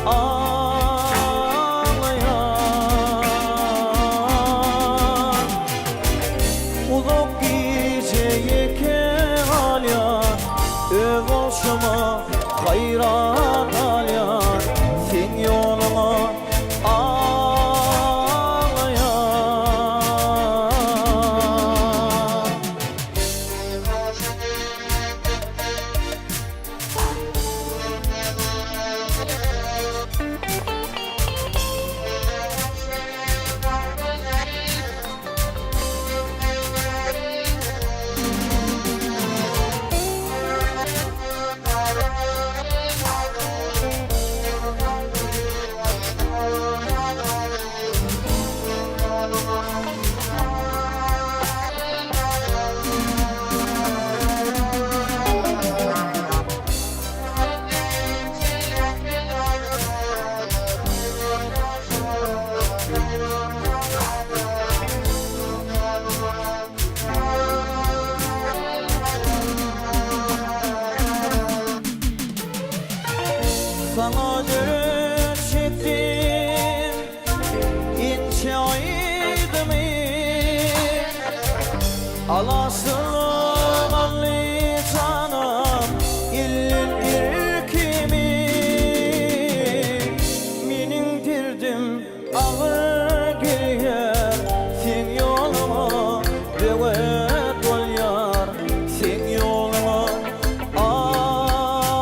aglaýan Uzak gije ýeke galýan. Öz bolşuma haýran galýan Seň ýoluňa aglaýan. Saňa döretjekdim inçe aýdymy, Alasym aldy janam ilden irkimi. Meniň derdim agyr gelýär, Seň ýoluňa böwet bolýar, Seň ýoluňa aglaýan.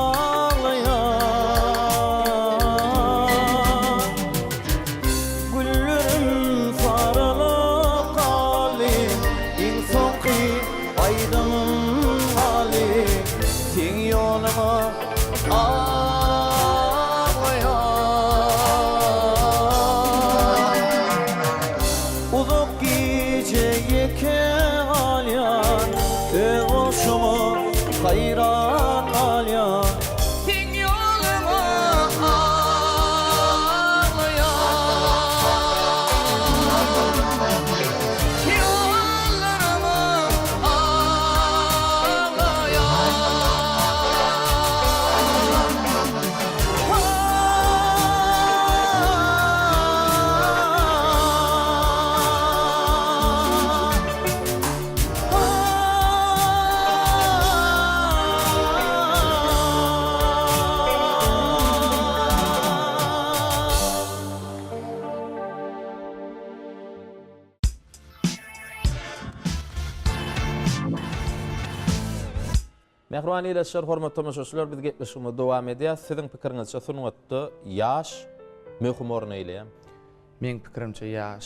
Güllerim saralyp galdy, Iň soňky aýdymym galdy, Seň ýoluňa aglaýan. Uzak gije ýeke galýan, Öz bolşuma haýran galýan. Seň ýoluňa aglaýan. Ýollaryma aglaýan. Mähriban ildeşler, hormatly tomaşaçylar, biz gepleşigimizi dowam edýäs. Siziň pikiriňizçe sungatda ýaş möhüm orun eýleýärmi? Meň pikirimçe ýaş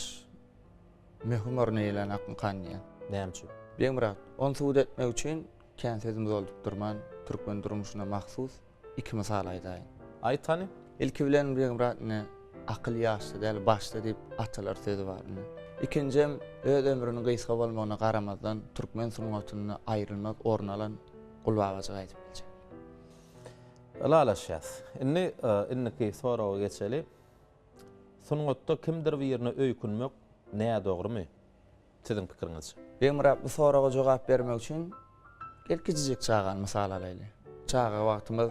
möhüm orun eýelänokmykan diýýän. Näme üçin? Begmyrat, ony subut etmek üçin kän sözümizi oldup durman, türkmen durmuşyna mahsus Iki mysal aýdaýyn. Aýt hany. Ilki bilen Begmyrat ine akyl ýaşda däl başda diýip atalar sözi bar ine. Ikinjem öz ömrüniň gysga bolmagyna garamazdan türkmen sungatynda aýrylmaz orun alan Gulbabajygy aýdyp biljek. Ylalaşýas. Indi indiki soraga geçeli. Sungatda kimdir birine öýkünmek nädogrymy? Siziň pikiriňizçe? Begmyrat bu soraga jogap bermek üçin gel kiçijik çagany mysal alaýly. Çaga wagtymyz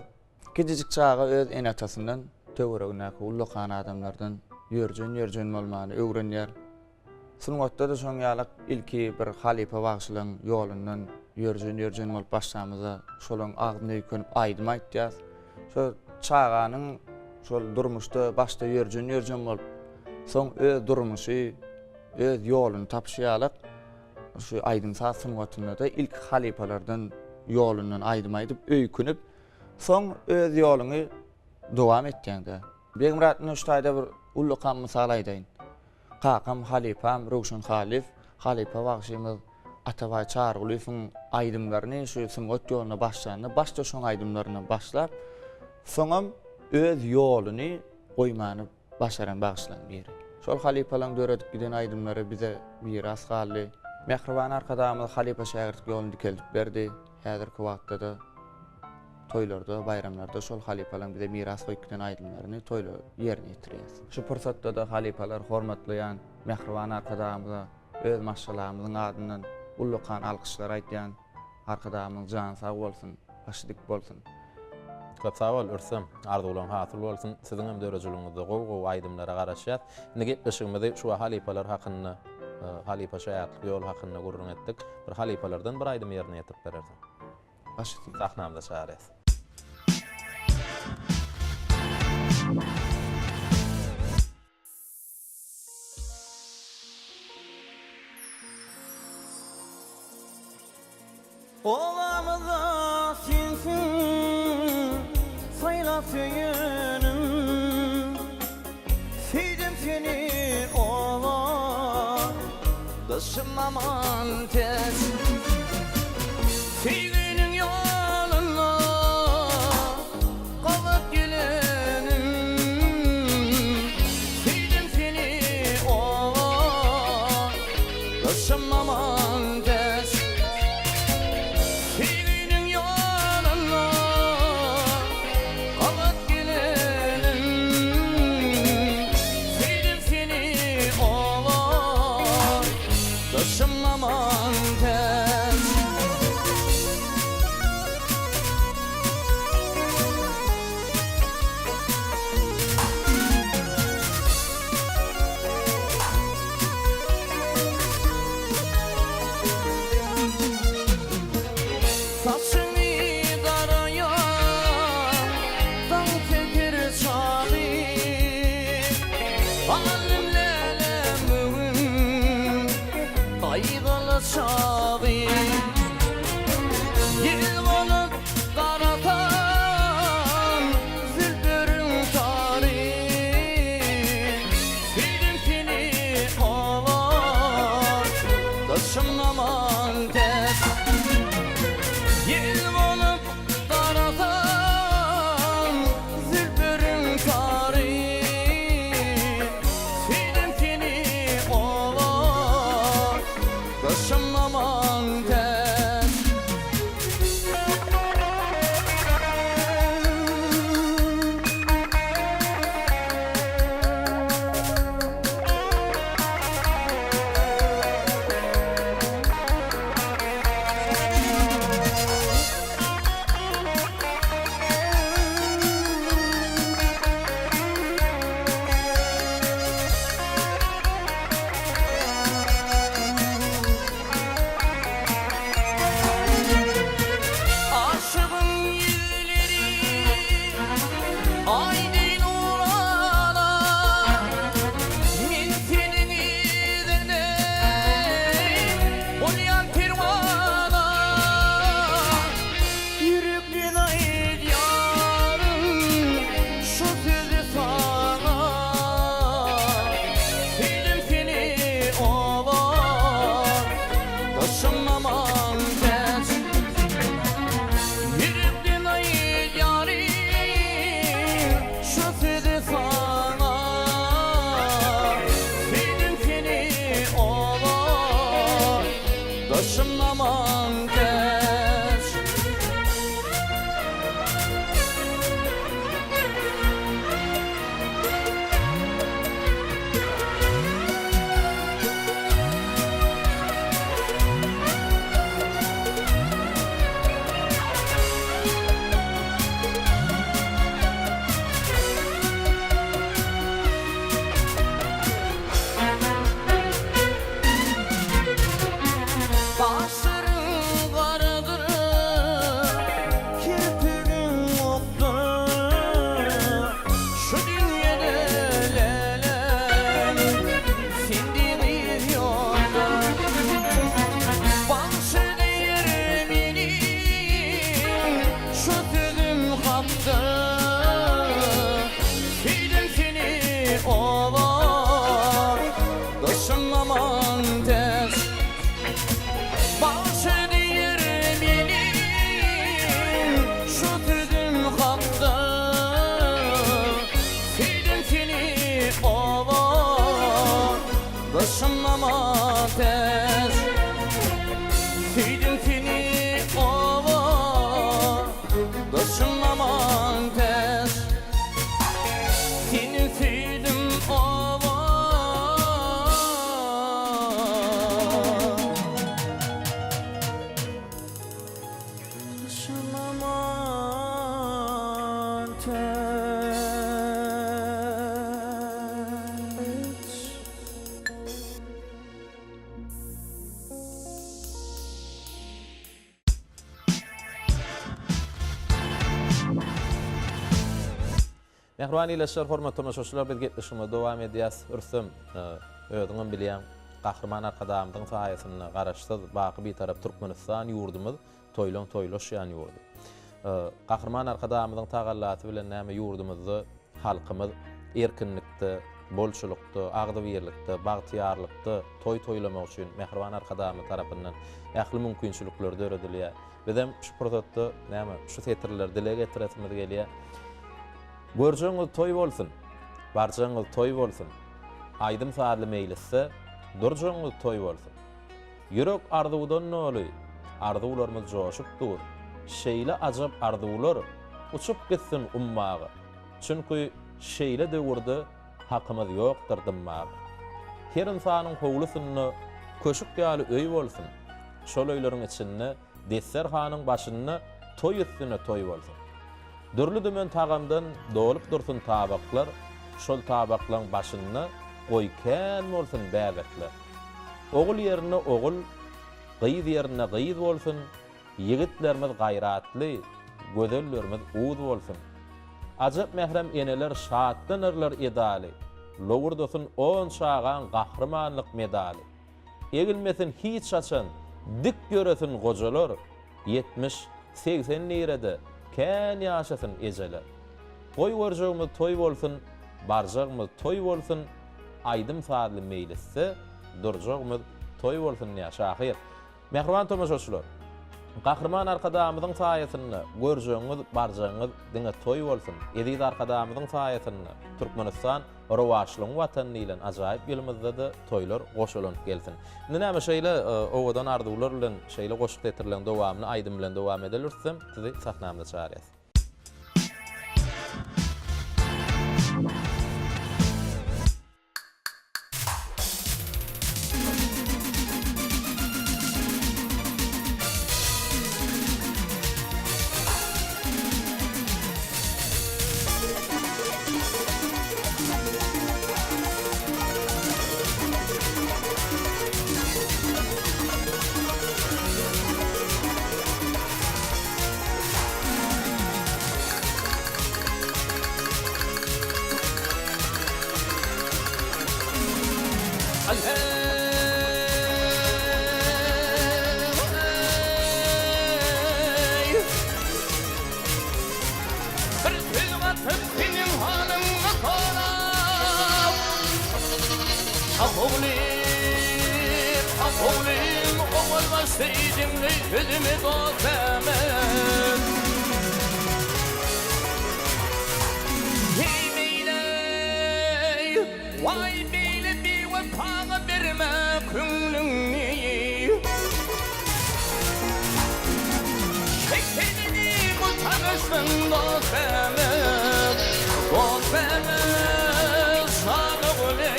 kiçijik çaga öz ene-atasyndan, töweregindäki ullakan adamlardan ýörjen-ýörjen bolmany öwrenýär. Sungatda-da şoň ýalak ilki bir halypa bagşylaryň ýolundan ýörjen-ýörjen bolup başlamyzda şolaryň agzyna öýkenip aýdym aýtýas. Şo çaganyň şol durmuşda başda ýörjen-ýörjen bolup, soň öz durmuşy, Öz ýoluny tapyşy ýalak, şu aýdym-saz sungatynda-da ilki halypalardan ýolundan aýdym aýdyp, öýkünip, soň öz ýoluňy dowam etýäň-dä. Begmyrat ine şu taýda bir ullakan mysal aýdaýyn. Kakam halypam Röwşen Halyýew, halypa bagşymyz Atabaý Çarygulyýewiň aýdymlaryny şu sungat ýoluna başlanda başda şoň aýdymlaryndan başlap, soňam öz ýoluny goýmany başaran bagşylaryň biri. Şol halypalaryň döredip giden aýdymlary bize miras galdy. Mähriban Arkadagymyz halypa-şägirtlik ýoluny dikeldip berdi. Häzirki wagtda-da toýlarda, baýramlarda şol halypalaryň bize miras goýup giden aýdymlaryny toýla ýerine ýetirýäris. Şu pursatda-da halypalary hormatlaýan Mähriban Arkadagymyza öz maşgalamyzyň adyndan ullakan alkyşlar aýdýan. Arkadagymyň jany sag bolsun, başy dik bolsun. Köp sag bol Rüstem. Arzuwlaryň hasyl bolsun. Siziň hem döredijiligiňizde gowy-gowy aýdymlara garaşýas. Indi gepleşigimizi şu halypalar hakynda, halypa şägirtlik ýoly hakynda gürrüň etdik. Bir halypalardan bir aýdym ýerine ýetirip berersiň. Baş üstüne. Sahnamyza çagyrýas. Obamyzda sensiň saýlap söýenim Söýdüm seni oba Gyşym aman tez Söýginiň ýolunda Gabat gelenim Söýdüm seni oba Gyşym aman tez Söýginiň ýolunda Gabat gelenim Söýdüm seni oba Gyşym aman tez. Saçyňy garaýan daň tekir çagy Alnym lälem bu gün gaýgyly çagy Ýel bolup garatan zülpleriň tary Söýdüm seni olar Daşym aman täç Ýel bolup garatan zülpleriň tary Söýdüm seni olar Daşym aman täç. Aşygyň ýüzleri Aý deý nurana, Men seniň yzyňda bolýan perwana. Ýürekden aýdýaryn şu sözi saňa Söýdüm seni oba, Daşym aman täç. Ýürekden aýdýaryn şu sözi saňa. Söýdüm seni oba, Daşym aman täç. Gaşlaryň garadyr, Kirpigiň okdur. Şu dünýede lälem, sende gyz ýokdur. Bagşy diýer meniň şu sözüm hakdyr. Söýdüm seni oba, daşym aman täç. Bagşy diýer meniň şu sözüm hakdyr. Söýdüm seni oba, daşym aman täç. Söýdüm seni oba, daşym aman täç. Seni söýdüm oba. Daşym aman täç. Mähriban ildeşler, hormatly tomaşaçylar, biz gepleşigimizi dowam edýäs. Rüstem, özüňem bilýäň, Gahryman Arkadagymyzyň saýasynda Garaşsyz, baky Bitarap Türkmenistan ýurdumyz toýlaň toýlaşýan ýurdy. Gahryman Arkadagymyzyň tagallasy bilen näme ýurdumyzda halkymyz erkinlikde, bolçulykda, agzybirlikde, bagtyýarlykda toý toýlamak üçin mähriban Arkadagymyz tarapyndan ähli mümkinçilikler döredilýär. Bizem şu pursatda näme şu setirleri dile getiresimiz gelýär. Görjegiňiz toý bolsun, barjagyňyz toý bolsun, aýdym-sazly meýlisde durjagyňyz toý bolsun. Ýürek arzuwdan doly, arzuwlarymyz joşup dur. Şeýle ajap arzuwlar uçup gitsin ummaga. Çünki şeýle döwürde hakymyz ýokdur dymmaga. Her ynsanyň howlusynda köşük ýaly öý bolsun. Şol öýleriň içinde desterhanyň başynda toý üstüne toý bolsun. Dürli-dümen tagamdan dolup dursun tabaklar, şol tabaklaň başynda goý kän bolsun bäbekler. Ogul ýerinde ogul, gyz ýerinde gyz bolsun, ýigitlerimiz gaýratly, gözellerimiz uz bolsun. Ajap mährem eneler şatlanarlar edaly, lowurdasyn on çagaň gahrymanlyk medaly. Egilmesin hiç haçan, dik ýöresin gojalar, 70, 80 nirede, kän ýaşasyn ejeler. Goý görjegimiz toý bolsun, barjagymyz toý bolsun, aýdym-sazly meýlisde durjagymyz toý bolsun diýýär şahyr. Mähriban tomaşaçylar! Gahryman Arkadagymyzyň saýasynda görjegiňiz, barjagyňyz diňe toý bolsun! Eziz Arkadagymyzyň saýasynda Türkmenistan rowaçlygyň Watany diýlen ajaýyp ýylymyzda-da toýlar goşalanyp gelsin. Indi näme şeýle owadan arzuwlar bilen şeýle goşgy setirleriň dowamyny aýdym bilen dowam edeli Rüstem, sizi sahnamyza çagyrýas. Bir söz gatyp seniň halyňy sorap Ah oglum, ah oglum, owal başda diňle sözümi dost Ämet. Heý beýle, waý beýle biwepaga berme köňlüňi. Şekelini gutaryşsyn dost Ämet, dost Ämet, şan ogly.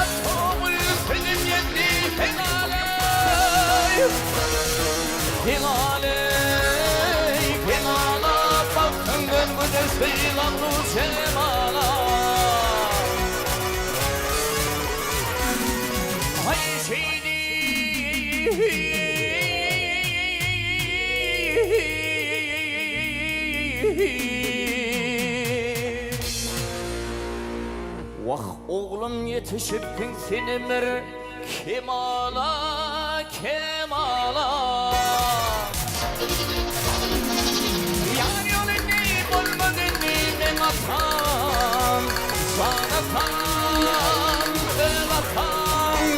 At ogul sözüm ýetdi penalaý, Penalaý, penala, Bagtyňdan gözel sylagly şemala. Aý şeýdi. Wah oglum ýetişipsiň senem bir kemala kemala. Ýar ýoly indi bolmaz indi meň atam jan atam öz atam.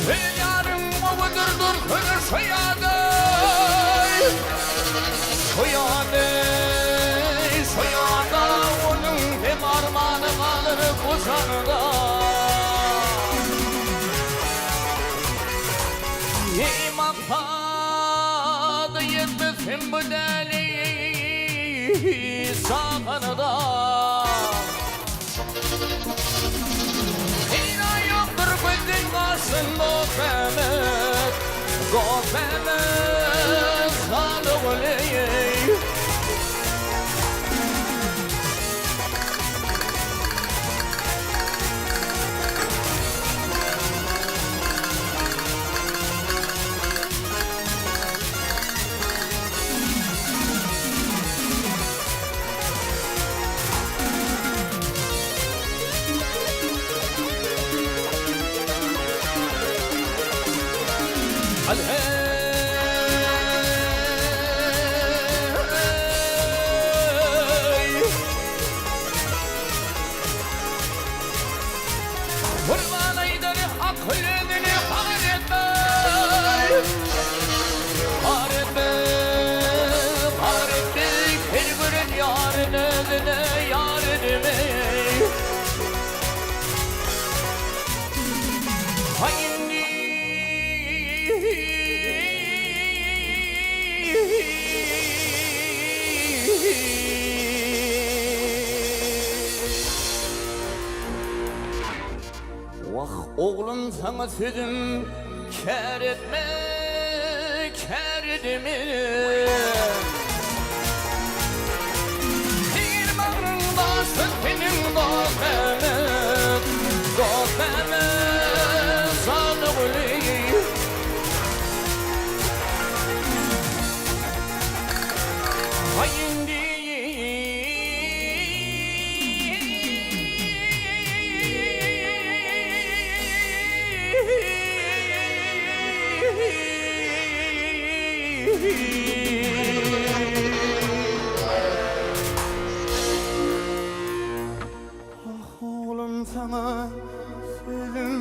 Öz ýaryň gowudyr dursuny şu ýada. Şu ýada, şu ýada onuň hem armany galar bu janda. Eý maksat! Dada ýetmez hem bu däli çagana-da. Peýda ýokdur gözden gaçsyn Gopmämmet, Gopmämmet, han ogly. Gurban aýdany akyl özüni har etmez. Har etmez, har etmez, her gören ýaryn özüne ýar edemez. Haý indi. Wah, oglum saňa sözüm kär etme, kär edeme. Eger bagryň daşsa seniň dost Mehmet, dost Mehmet, jan ogly. Haý indi. Ah oglum saňa sözüm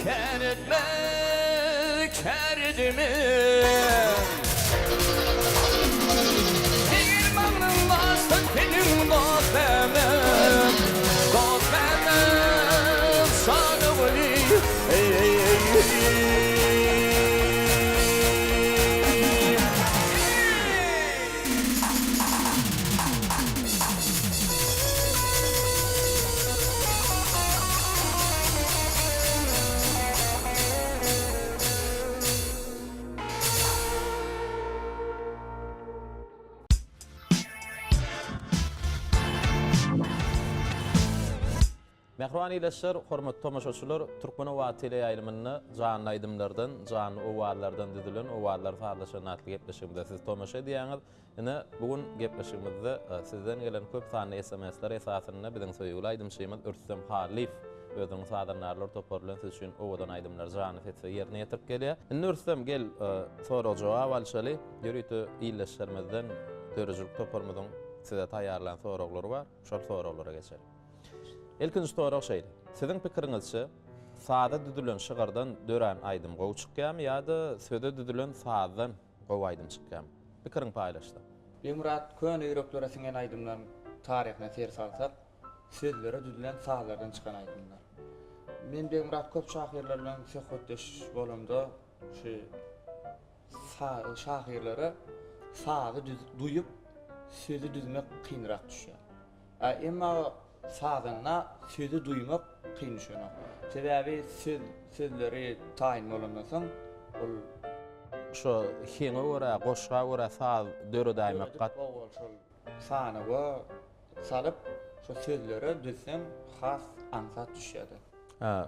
kär etme kär edeme. Eger bagryň daşsa seniň dost Mehmet, dost Mehmet, şan ogly, eý-eý-eý. Mähriban ildeşler, hormatly tomaşaçylar, Türkmen owazy teleýaýlymynda janly aýdymlardan, janly owazlardan düzülen Owazlar sazlaşan atly gepleşigimize siz tomaşa edýäňiz. Ine, bu gün gepleşigimizde sizden gelen köp sanly SMS-ler esasynda biziň söýgüli aýdymçymyz Rüstem Hallyýew özüniň sazandarlar topary bilen siz üçin owadan aýdymlary janly sesde ýerine ýetirip gelýär. Indi Rüstem, gel, sorag-jogap alşaly. Ýörite ildeşlerimizden döredijilik toparymyzyň size taýýarlan soraglary bar. Şol soraglara geçeli. Ilkinji sorag şeýle. Siziň pikiriňizçe, saza düzülen şygyrdan dörän aýdym gowy çykýarmy ýa-da söze düzülen sazdan Gowy aýdym çykýam. Pikiriň paýlaşsa. Begmyrat köne ýüreklere siňen aýdymlaryň taryhyna ser salsak, sözlere düzülen sazlardan çykan aýdymlar. Men Begmyrat köp şahyrlar bilen söhbetdeş bolamda şu şahyrlara sazy duýup sözi düzmek kynrak düşýär. Emma sazanda sözi duýmak kyn düşenok. Sebäbi söz sözleri taýyn bolandan soň ol. Şo heňe görä, goşga görä saz döredäýmek gat. Döredip şol sanawa salyp şo sözlere düzseň has aňsat düşýärdi. Hä,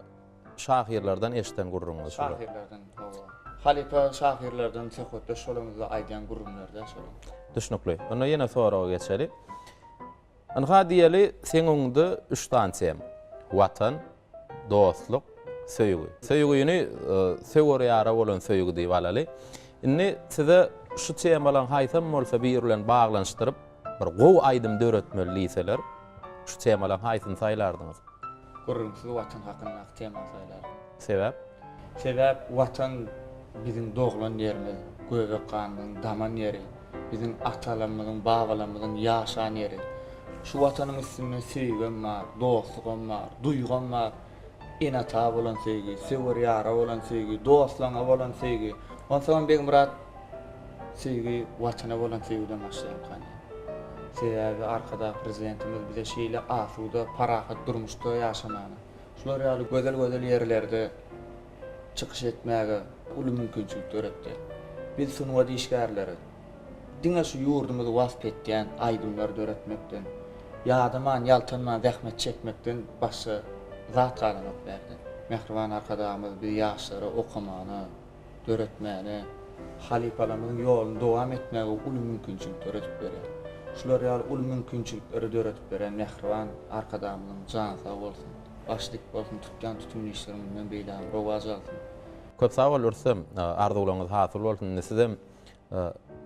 şahyrlardan eşiden gürrüňiňiz şular. Şahyrlardan, hawa. Halypa şahyrlardan söhbetdeş bolanymyzda aýdýan gürrüňleri-dä şolar. Düşnükli. Onda ýene soraga geçeli. Ynha diýeli, seň öňüňde üç sany tema. Watan, dostluk, söýgi. Söýgini söwer ýara bolan söýgi diýip alaly. Indi size şu temalaryň haýsam bolsa biri bilen baglanyşdyryp bir gowy aýdym döretmeli diýseler, şu temalaryň haýsyny saýlardyňyz? Gürrüňsiz Watan hakyndaky temany saýlardym. Sebäp? Sebäp Watan biziň doglan ýerimiz, göbek ganymyzyň daman ýeri, biziň atalarymyzyň, babalarymyzyň ýaşan ýeri. Şu Watanyň üstünde söýgem bar, dostlugam bar, duýgam bar. Ene-ata bolan söýgi, söwer ýara bolan söýgi, dostlaňa bolan söýgi. Onsoňam Begmyrat. Söýgi Watana bolan söýgüden başlaýarka diýýän. Sebäbi Arkadag Prezidentimiz bize şeýle asuda, parahat durmuşda ýaşamana, şular ýaly gözel-gözel ýerlerde çykyş etmäge uly mümkinçilik döretdi. Biz sungat işgärleri diňe şu ýurdumyzy wasp etýän aýdymlary döretmekden, ýadaman, ýaltanman zähmet çekmekden başga zat galanok bärde. Mähriban Arkadagymyz biz ýaşlara okamana, döretmäne, halypalarymyzyň ýoluny dowam etmäge uly mümkinçilik döredip berýär. Şular ýaly uly mümkinçilikleri döredip berýän mähriban Arkadagymyzyň jany sag bolsun, başy dik bolsun, tutýan tutumly işleri mundan beýlägem rowaç alsyn. Köp sag bol Rüstem, arzuwlaryňyz hasyl bolsun. Indi sizem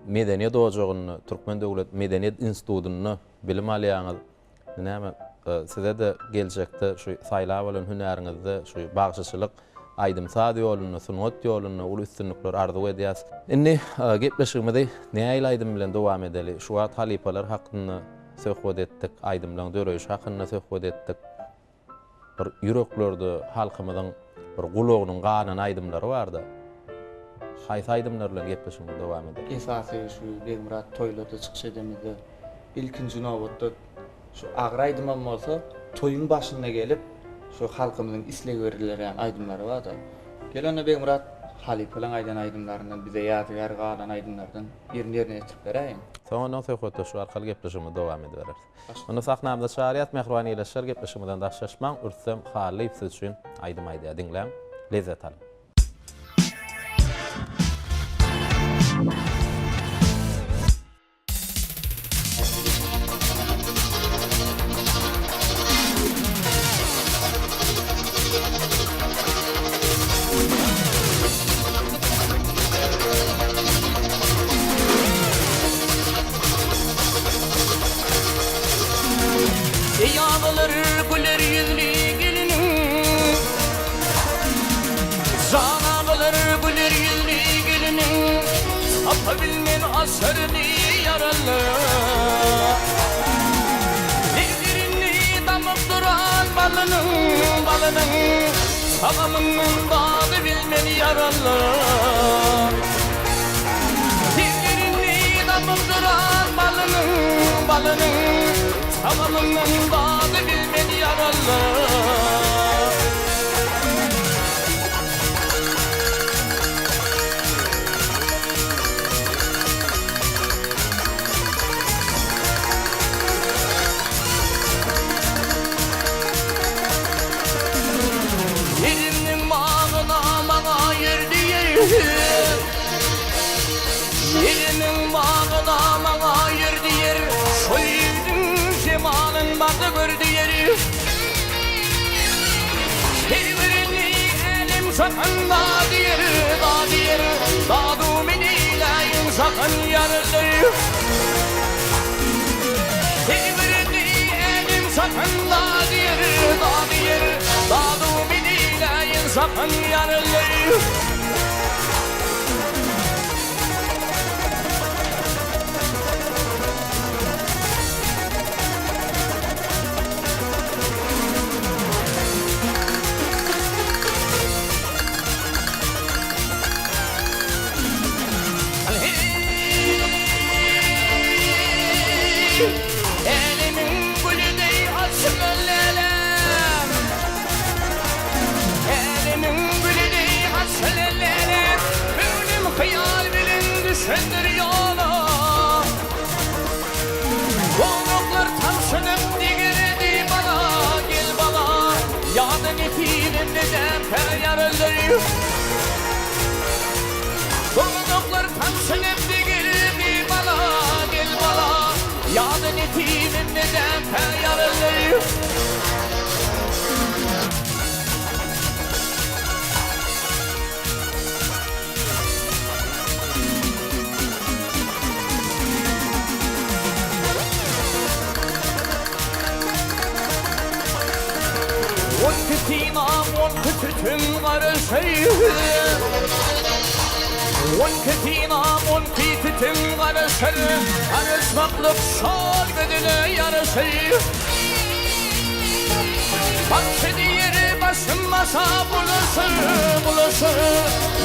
Medeniýet ojagynda, Türkmen döwlet medeniýet institutynda bilim alýaňyz. Indi näme, size-de geljekde şu saýlap alan hünäriňizde, şu bagşyçylyk, aýdym-saz ýolunda, sungat ýolunda uly üstünlikler arzuw edýäs. Indi gepleşigimizi nähili aýdym bilen dowam edeli? Şu wagt halypalar hakynda söhbet etdik, aýdymlaryň döreýşi hakynda söhbet etdik. Bir ýüreklerde halkymyzyň bir gulagynyň ganan aýdymlary barda. Haýsy aýdymlar bilen gepleşigimizi dowam edeli? Esasy şu Begmyrat toýlarda çykyş edemizde ilkinji nobatda şu agyr aýdymam bolsa toýuň başynda gelip şu halkymyzyň isleg berilýän aýdymlary barda. Gel onda Begmyrat halypalaň aýdan aýdymlaryndan bize ýadygär galan aýdymlardan birini ýerine ýetirip beräýiň. Soň ondan söhbetdeşlik arkaly gepleşigimizi dowam edibereris. Onda sahnamyza çagyrýas mähriban ildeşler gepleşigimizden daşlaşmaň Rüstem Hallyýew siz üçin aýdym aýdýar diňläň lezzet alyň. Eýalylar güler ýüzli geliniň Jan agalar güler ýüzli geliniň Tapa bilmen aşyryny ýaraly Nezrini damyp duran balynyň balynyň Tagamyndan dady bilmen ýaraly Dillerinde damyp duran balynyň, balynyň Tagamyndan dady bilmen ýaraly. Ýerimniň bagyna maňa ýer diýer Ýerimiň bagyna maňa ýer diýer Şol ýigdiň jemalyn barda gör diýer Her birini älem jahan da diýer, da diýer Dadu men eýläýin jahan ýarly Her birini älem jahan da diýer, da diýer Dadu men eýläýin jahan ýarly. Älemiň güli deý açylan lälem Älemiň güli deý açylan lälem Göwnüm hyýal bilen düşendir ýola Gonaklar tamşanyp degerdi bala Gel bala Ýa-da nesibem nedämkä ýaraly Gonaklar tamşanyp degerdi bala Gel bala Ýa-da nesibem nedämkä ýaraly. On iki synam, on iki tütün garaşaýyn. On iki synam, on iki tütün garaşar. Garaşmaklyk şol gözüne ýaraşaýyn. Bagşy diýer başym başa bulaşyr, bulaşyr.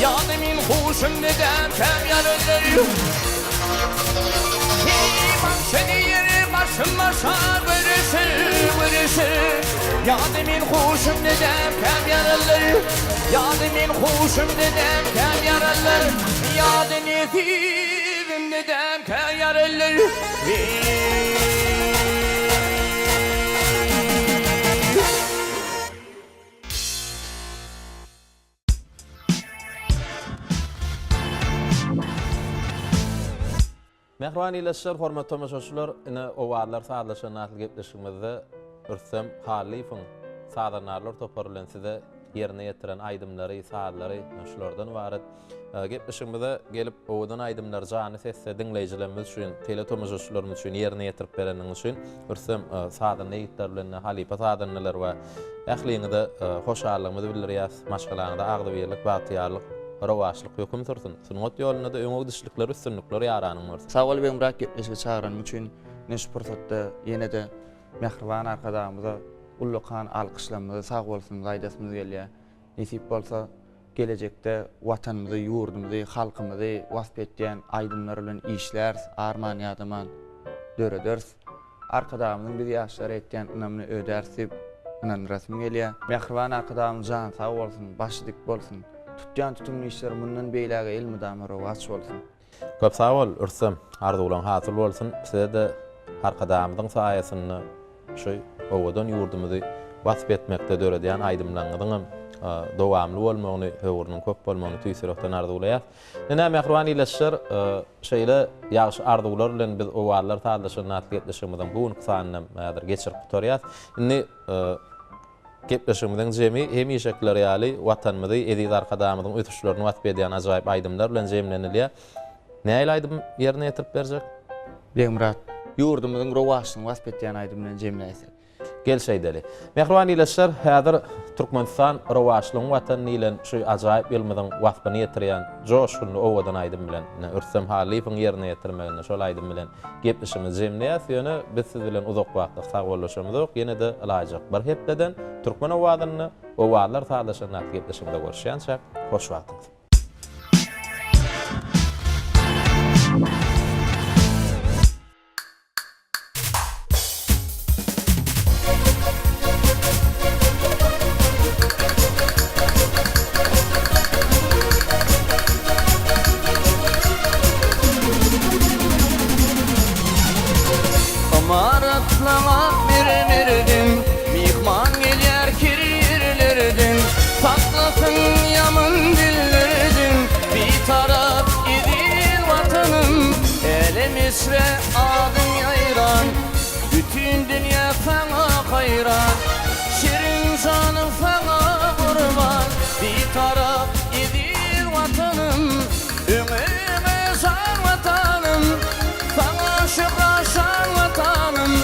Ýa-da men huşum nedämkäm ýaraly. Heý, bagşy diýer, başym başa göreşir, göreşir. Ýa-da men huşum dedemkäm ýaralar, Ýa-da men huşum dedemkäm ýaralar, Ýa-da nesibim dedemkä ýaralar. Heý. Mähriban ildeşler, hormatly tomaşaçylar, ine Owazlar sazlaşan atly gepleşigimizde Rüstem Hallyýewiň sazandarlar topary bilen size ýerine ýetiren aýdymlary, sazlary şulardan ybarat. Gepleşigimize gelip owadan aýdymlary janly sesde diňleýjilerimiz üçin, teletomaşaçylarymyz üçin ýerine ýetirip bereniň üçin Rüstem sazanda ýigitler bilen halypa sazandalar we ähliňize hoşallygymyzy bildirýäs. Maşgalaňyzda agzybirlik, bagtyýarlyk, rowaçlyk höküm sürsün. Sungat ýolunda-da öňe gidişlikler, üstünlikler ýaranyň bolsun. Sag bol Begmyrat gepleşige çagyranyň üçin. Ine şu pursatda ýene-de mähriban Arkadagymyza ullakan alkyşlarymyzy, sag bolsunymyzy aýdasymyz gelýär. Nesip bolsa, gelejekde Watanymyzy, ýurdumyzy, halkymyzy wasp etýän aýdymlar bilen işläris, arman-ýadaman dörederis. Arkadagymyzyň biz ýaşlara etýän ynamyny ödäris diýip ynandyrasym gelýär. Mähriban Arkadagymyz jany sag bolsun, başy dik bolsun! Tutýan tutumly işleri mundan beýläge elmydama rowaç bolsun! Köp sag bol, Rüstem. Arzuwlaň hasyl bolsun. Size-de Arkadagymyzyň saýasynda şu owadan ýurdumyzy wasp etmekde döredýän aýdymlaryňyzyňam dowamly bolmagyny, höwrüniň köp bolmagyny tüýs ýürekden arzuwlaýas. Ine, mähriban ildeşler, şeýle ýagşy arzuwlar bilen biz Owazlar sazlaşygyny atly gepleşigimiziň bu günki sanynam häzir geçirip gutarýas. Indi Gepleşigimiziň jemi hemişekiler ýaly Watanymyzy, eziz Arkadagymyzyň ösüşlerini wasp edýän ajaýyp aýdymlar bilen jemlenilýär. Nähili aýdym ýerine ýetirip berjek? Begmyrat. Ýurdumyzyň rowaçlygyny wasp edýän aýdym bilen jemläýsek. Gel şeýdeli. Mähriban ildeşler, häzir Türkmenistan rowaçlygyň Watany diýlen şu ajaýyp ýylymyzyň waspyny ýetirýän joşgunly owadan aýdym bilen, ine, Rüstem Hallyýewiň ýerine ýetirmeginde şol aýdym bilen Gepleşigimizi jemleýäs, ýöne biz siz bilen uzak wagtlyk sagbollaşamyzok, ýene-de ylaýjak bir hepdeden Türkmen owazynda Owazlar sazlaşanda atly gepleşigimizde görüşýänçäk, hoş wagtyňyz. Ymaratlaňa bir-birden Myhman gelýär her ýerlerden Saklasyn ýaman dillerden Bitarap eziz Watanym Älem içre adyň ýaýran Bütin dünýä saňa haýran Şirin janym saňa gurban Bitarap eziz Watanym Öňe-öňe jan Watanym Saňa şöhrat şan Watanym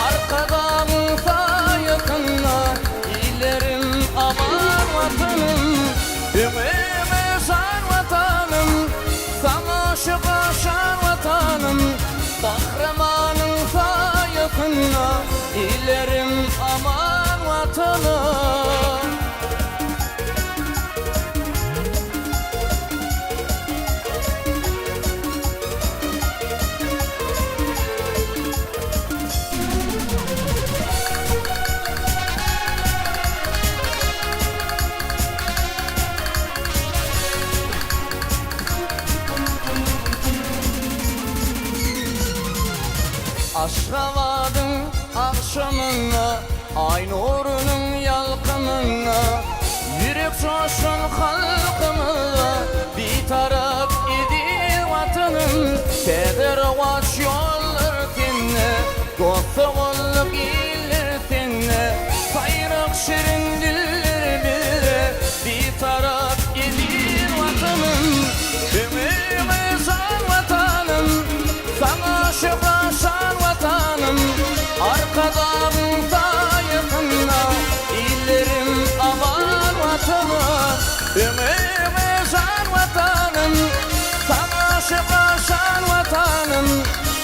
Arkadagyň saýasynda Illerim aman Watanym Öňe-öňe jan Watanym Saňa şöhrat şan Watanym Gahrymanyň saýasynda Illerim aman Watanym. Aşgabadyň agşamynda Aý nurunyň ýalkymynda Ýürek joşan halkymyza Bitarap eziz Watanym Täze rowaç ýollar sende Dost-doganlyk iller sende Saýrak şirin diller bizde Bitarap eziz Watanym Ömrüme jan Watanym Saňa şöhrat şan Watanym Arkadagyň saýasynda Illerim aman Watanym Ömrüme jan Watanym Saňa şöhrat şan Watanym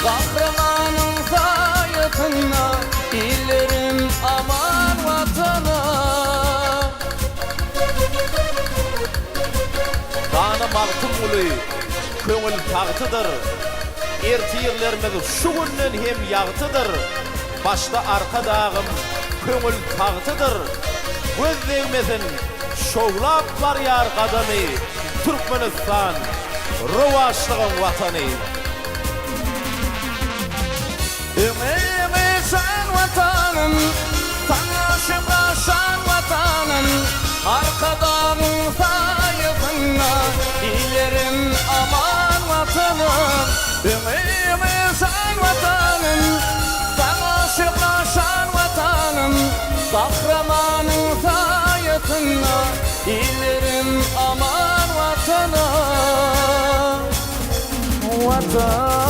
Gahrymanyň saýasynda Illerim aman Watanym. Dana Magtymguly köňül tagtydyr. Ertirlerimiz şu günden hem ýagtydyr, Başda Arkadagym köňül tagtydyr. Göz degmesin, şowlap barýar gadamy, Türkmenistan, rowaçlygyň Watany. Öňe şan Watanym, Saňa şöhrat şan Watanym, Arkadagyň saýasynda Illerim aman Watanym. Öňe şan Watanym, Saňa şöhrat şan Watanym, Gahrymanyň saýasynda Illerim aman Watanym. Watanym.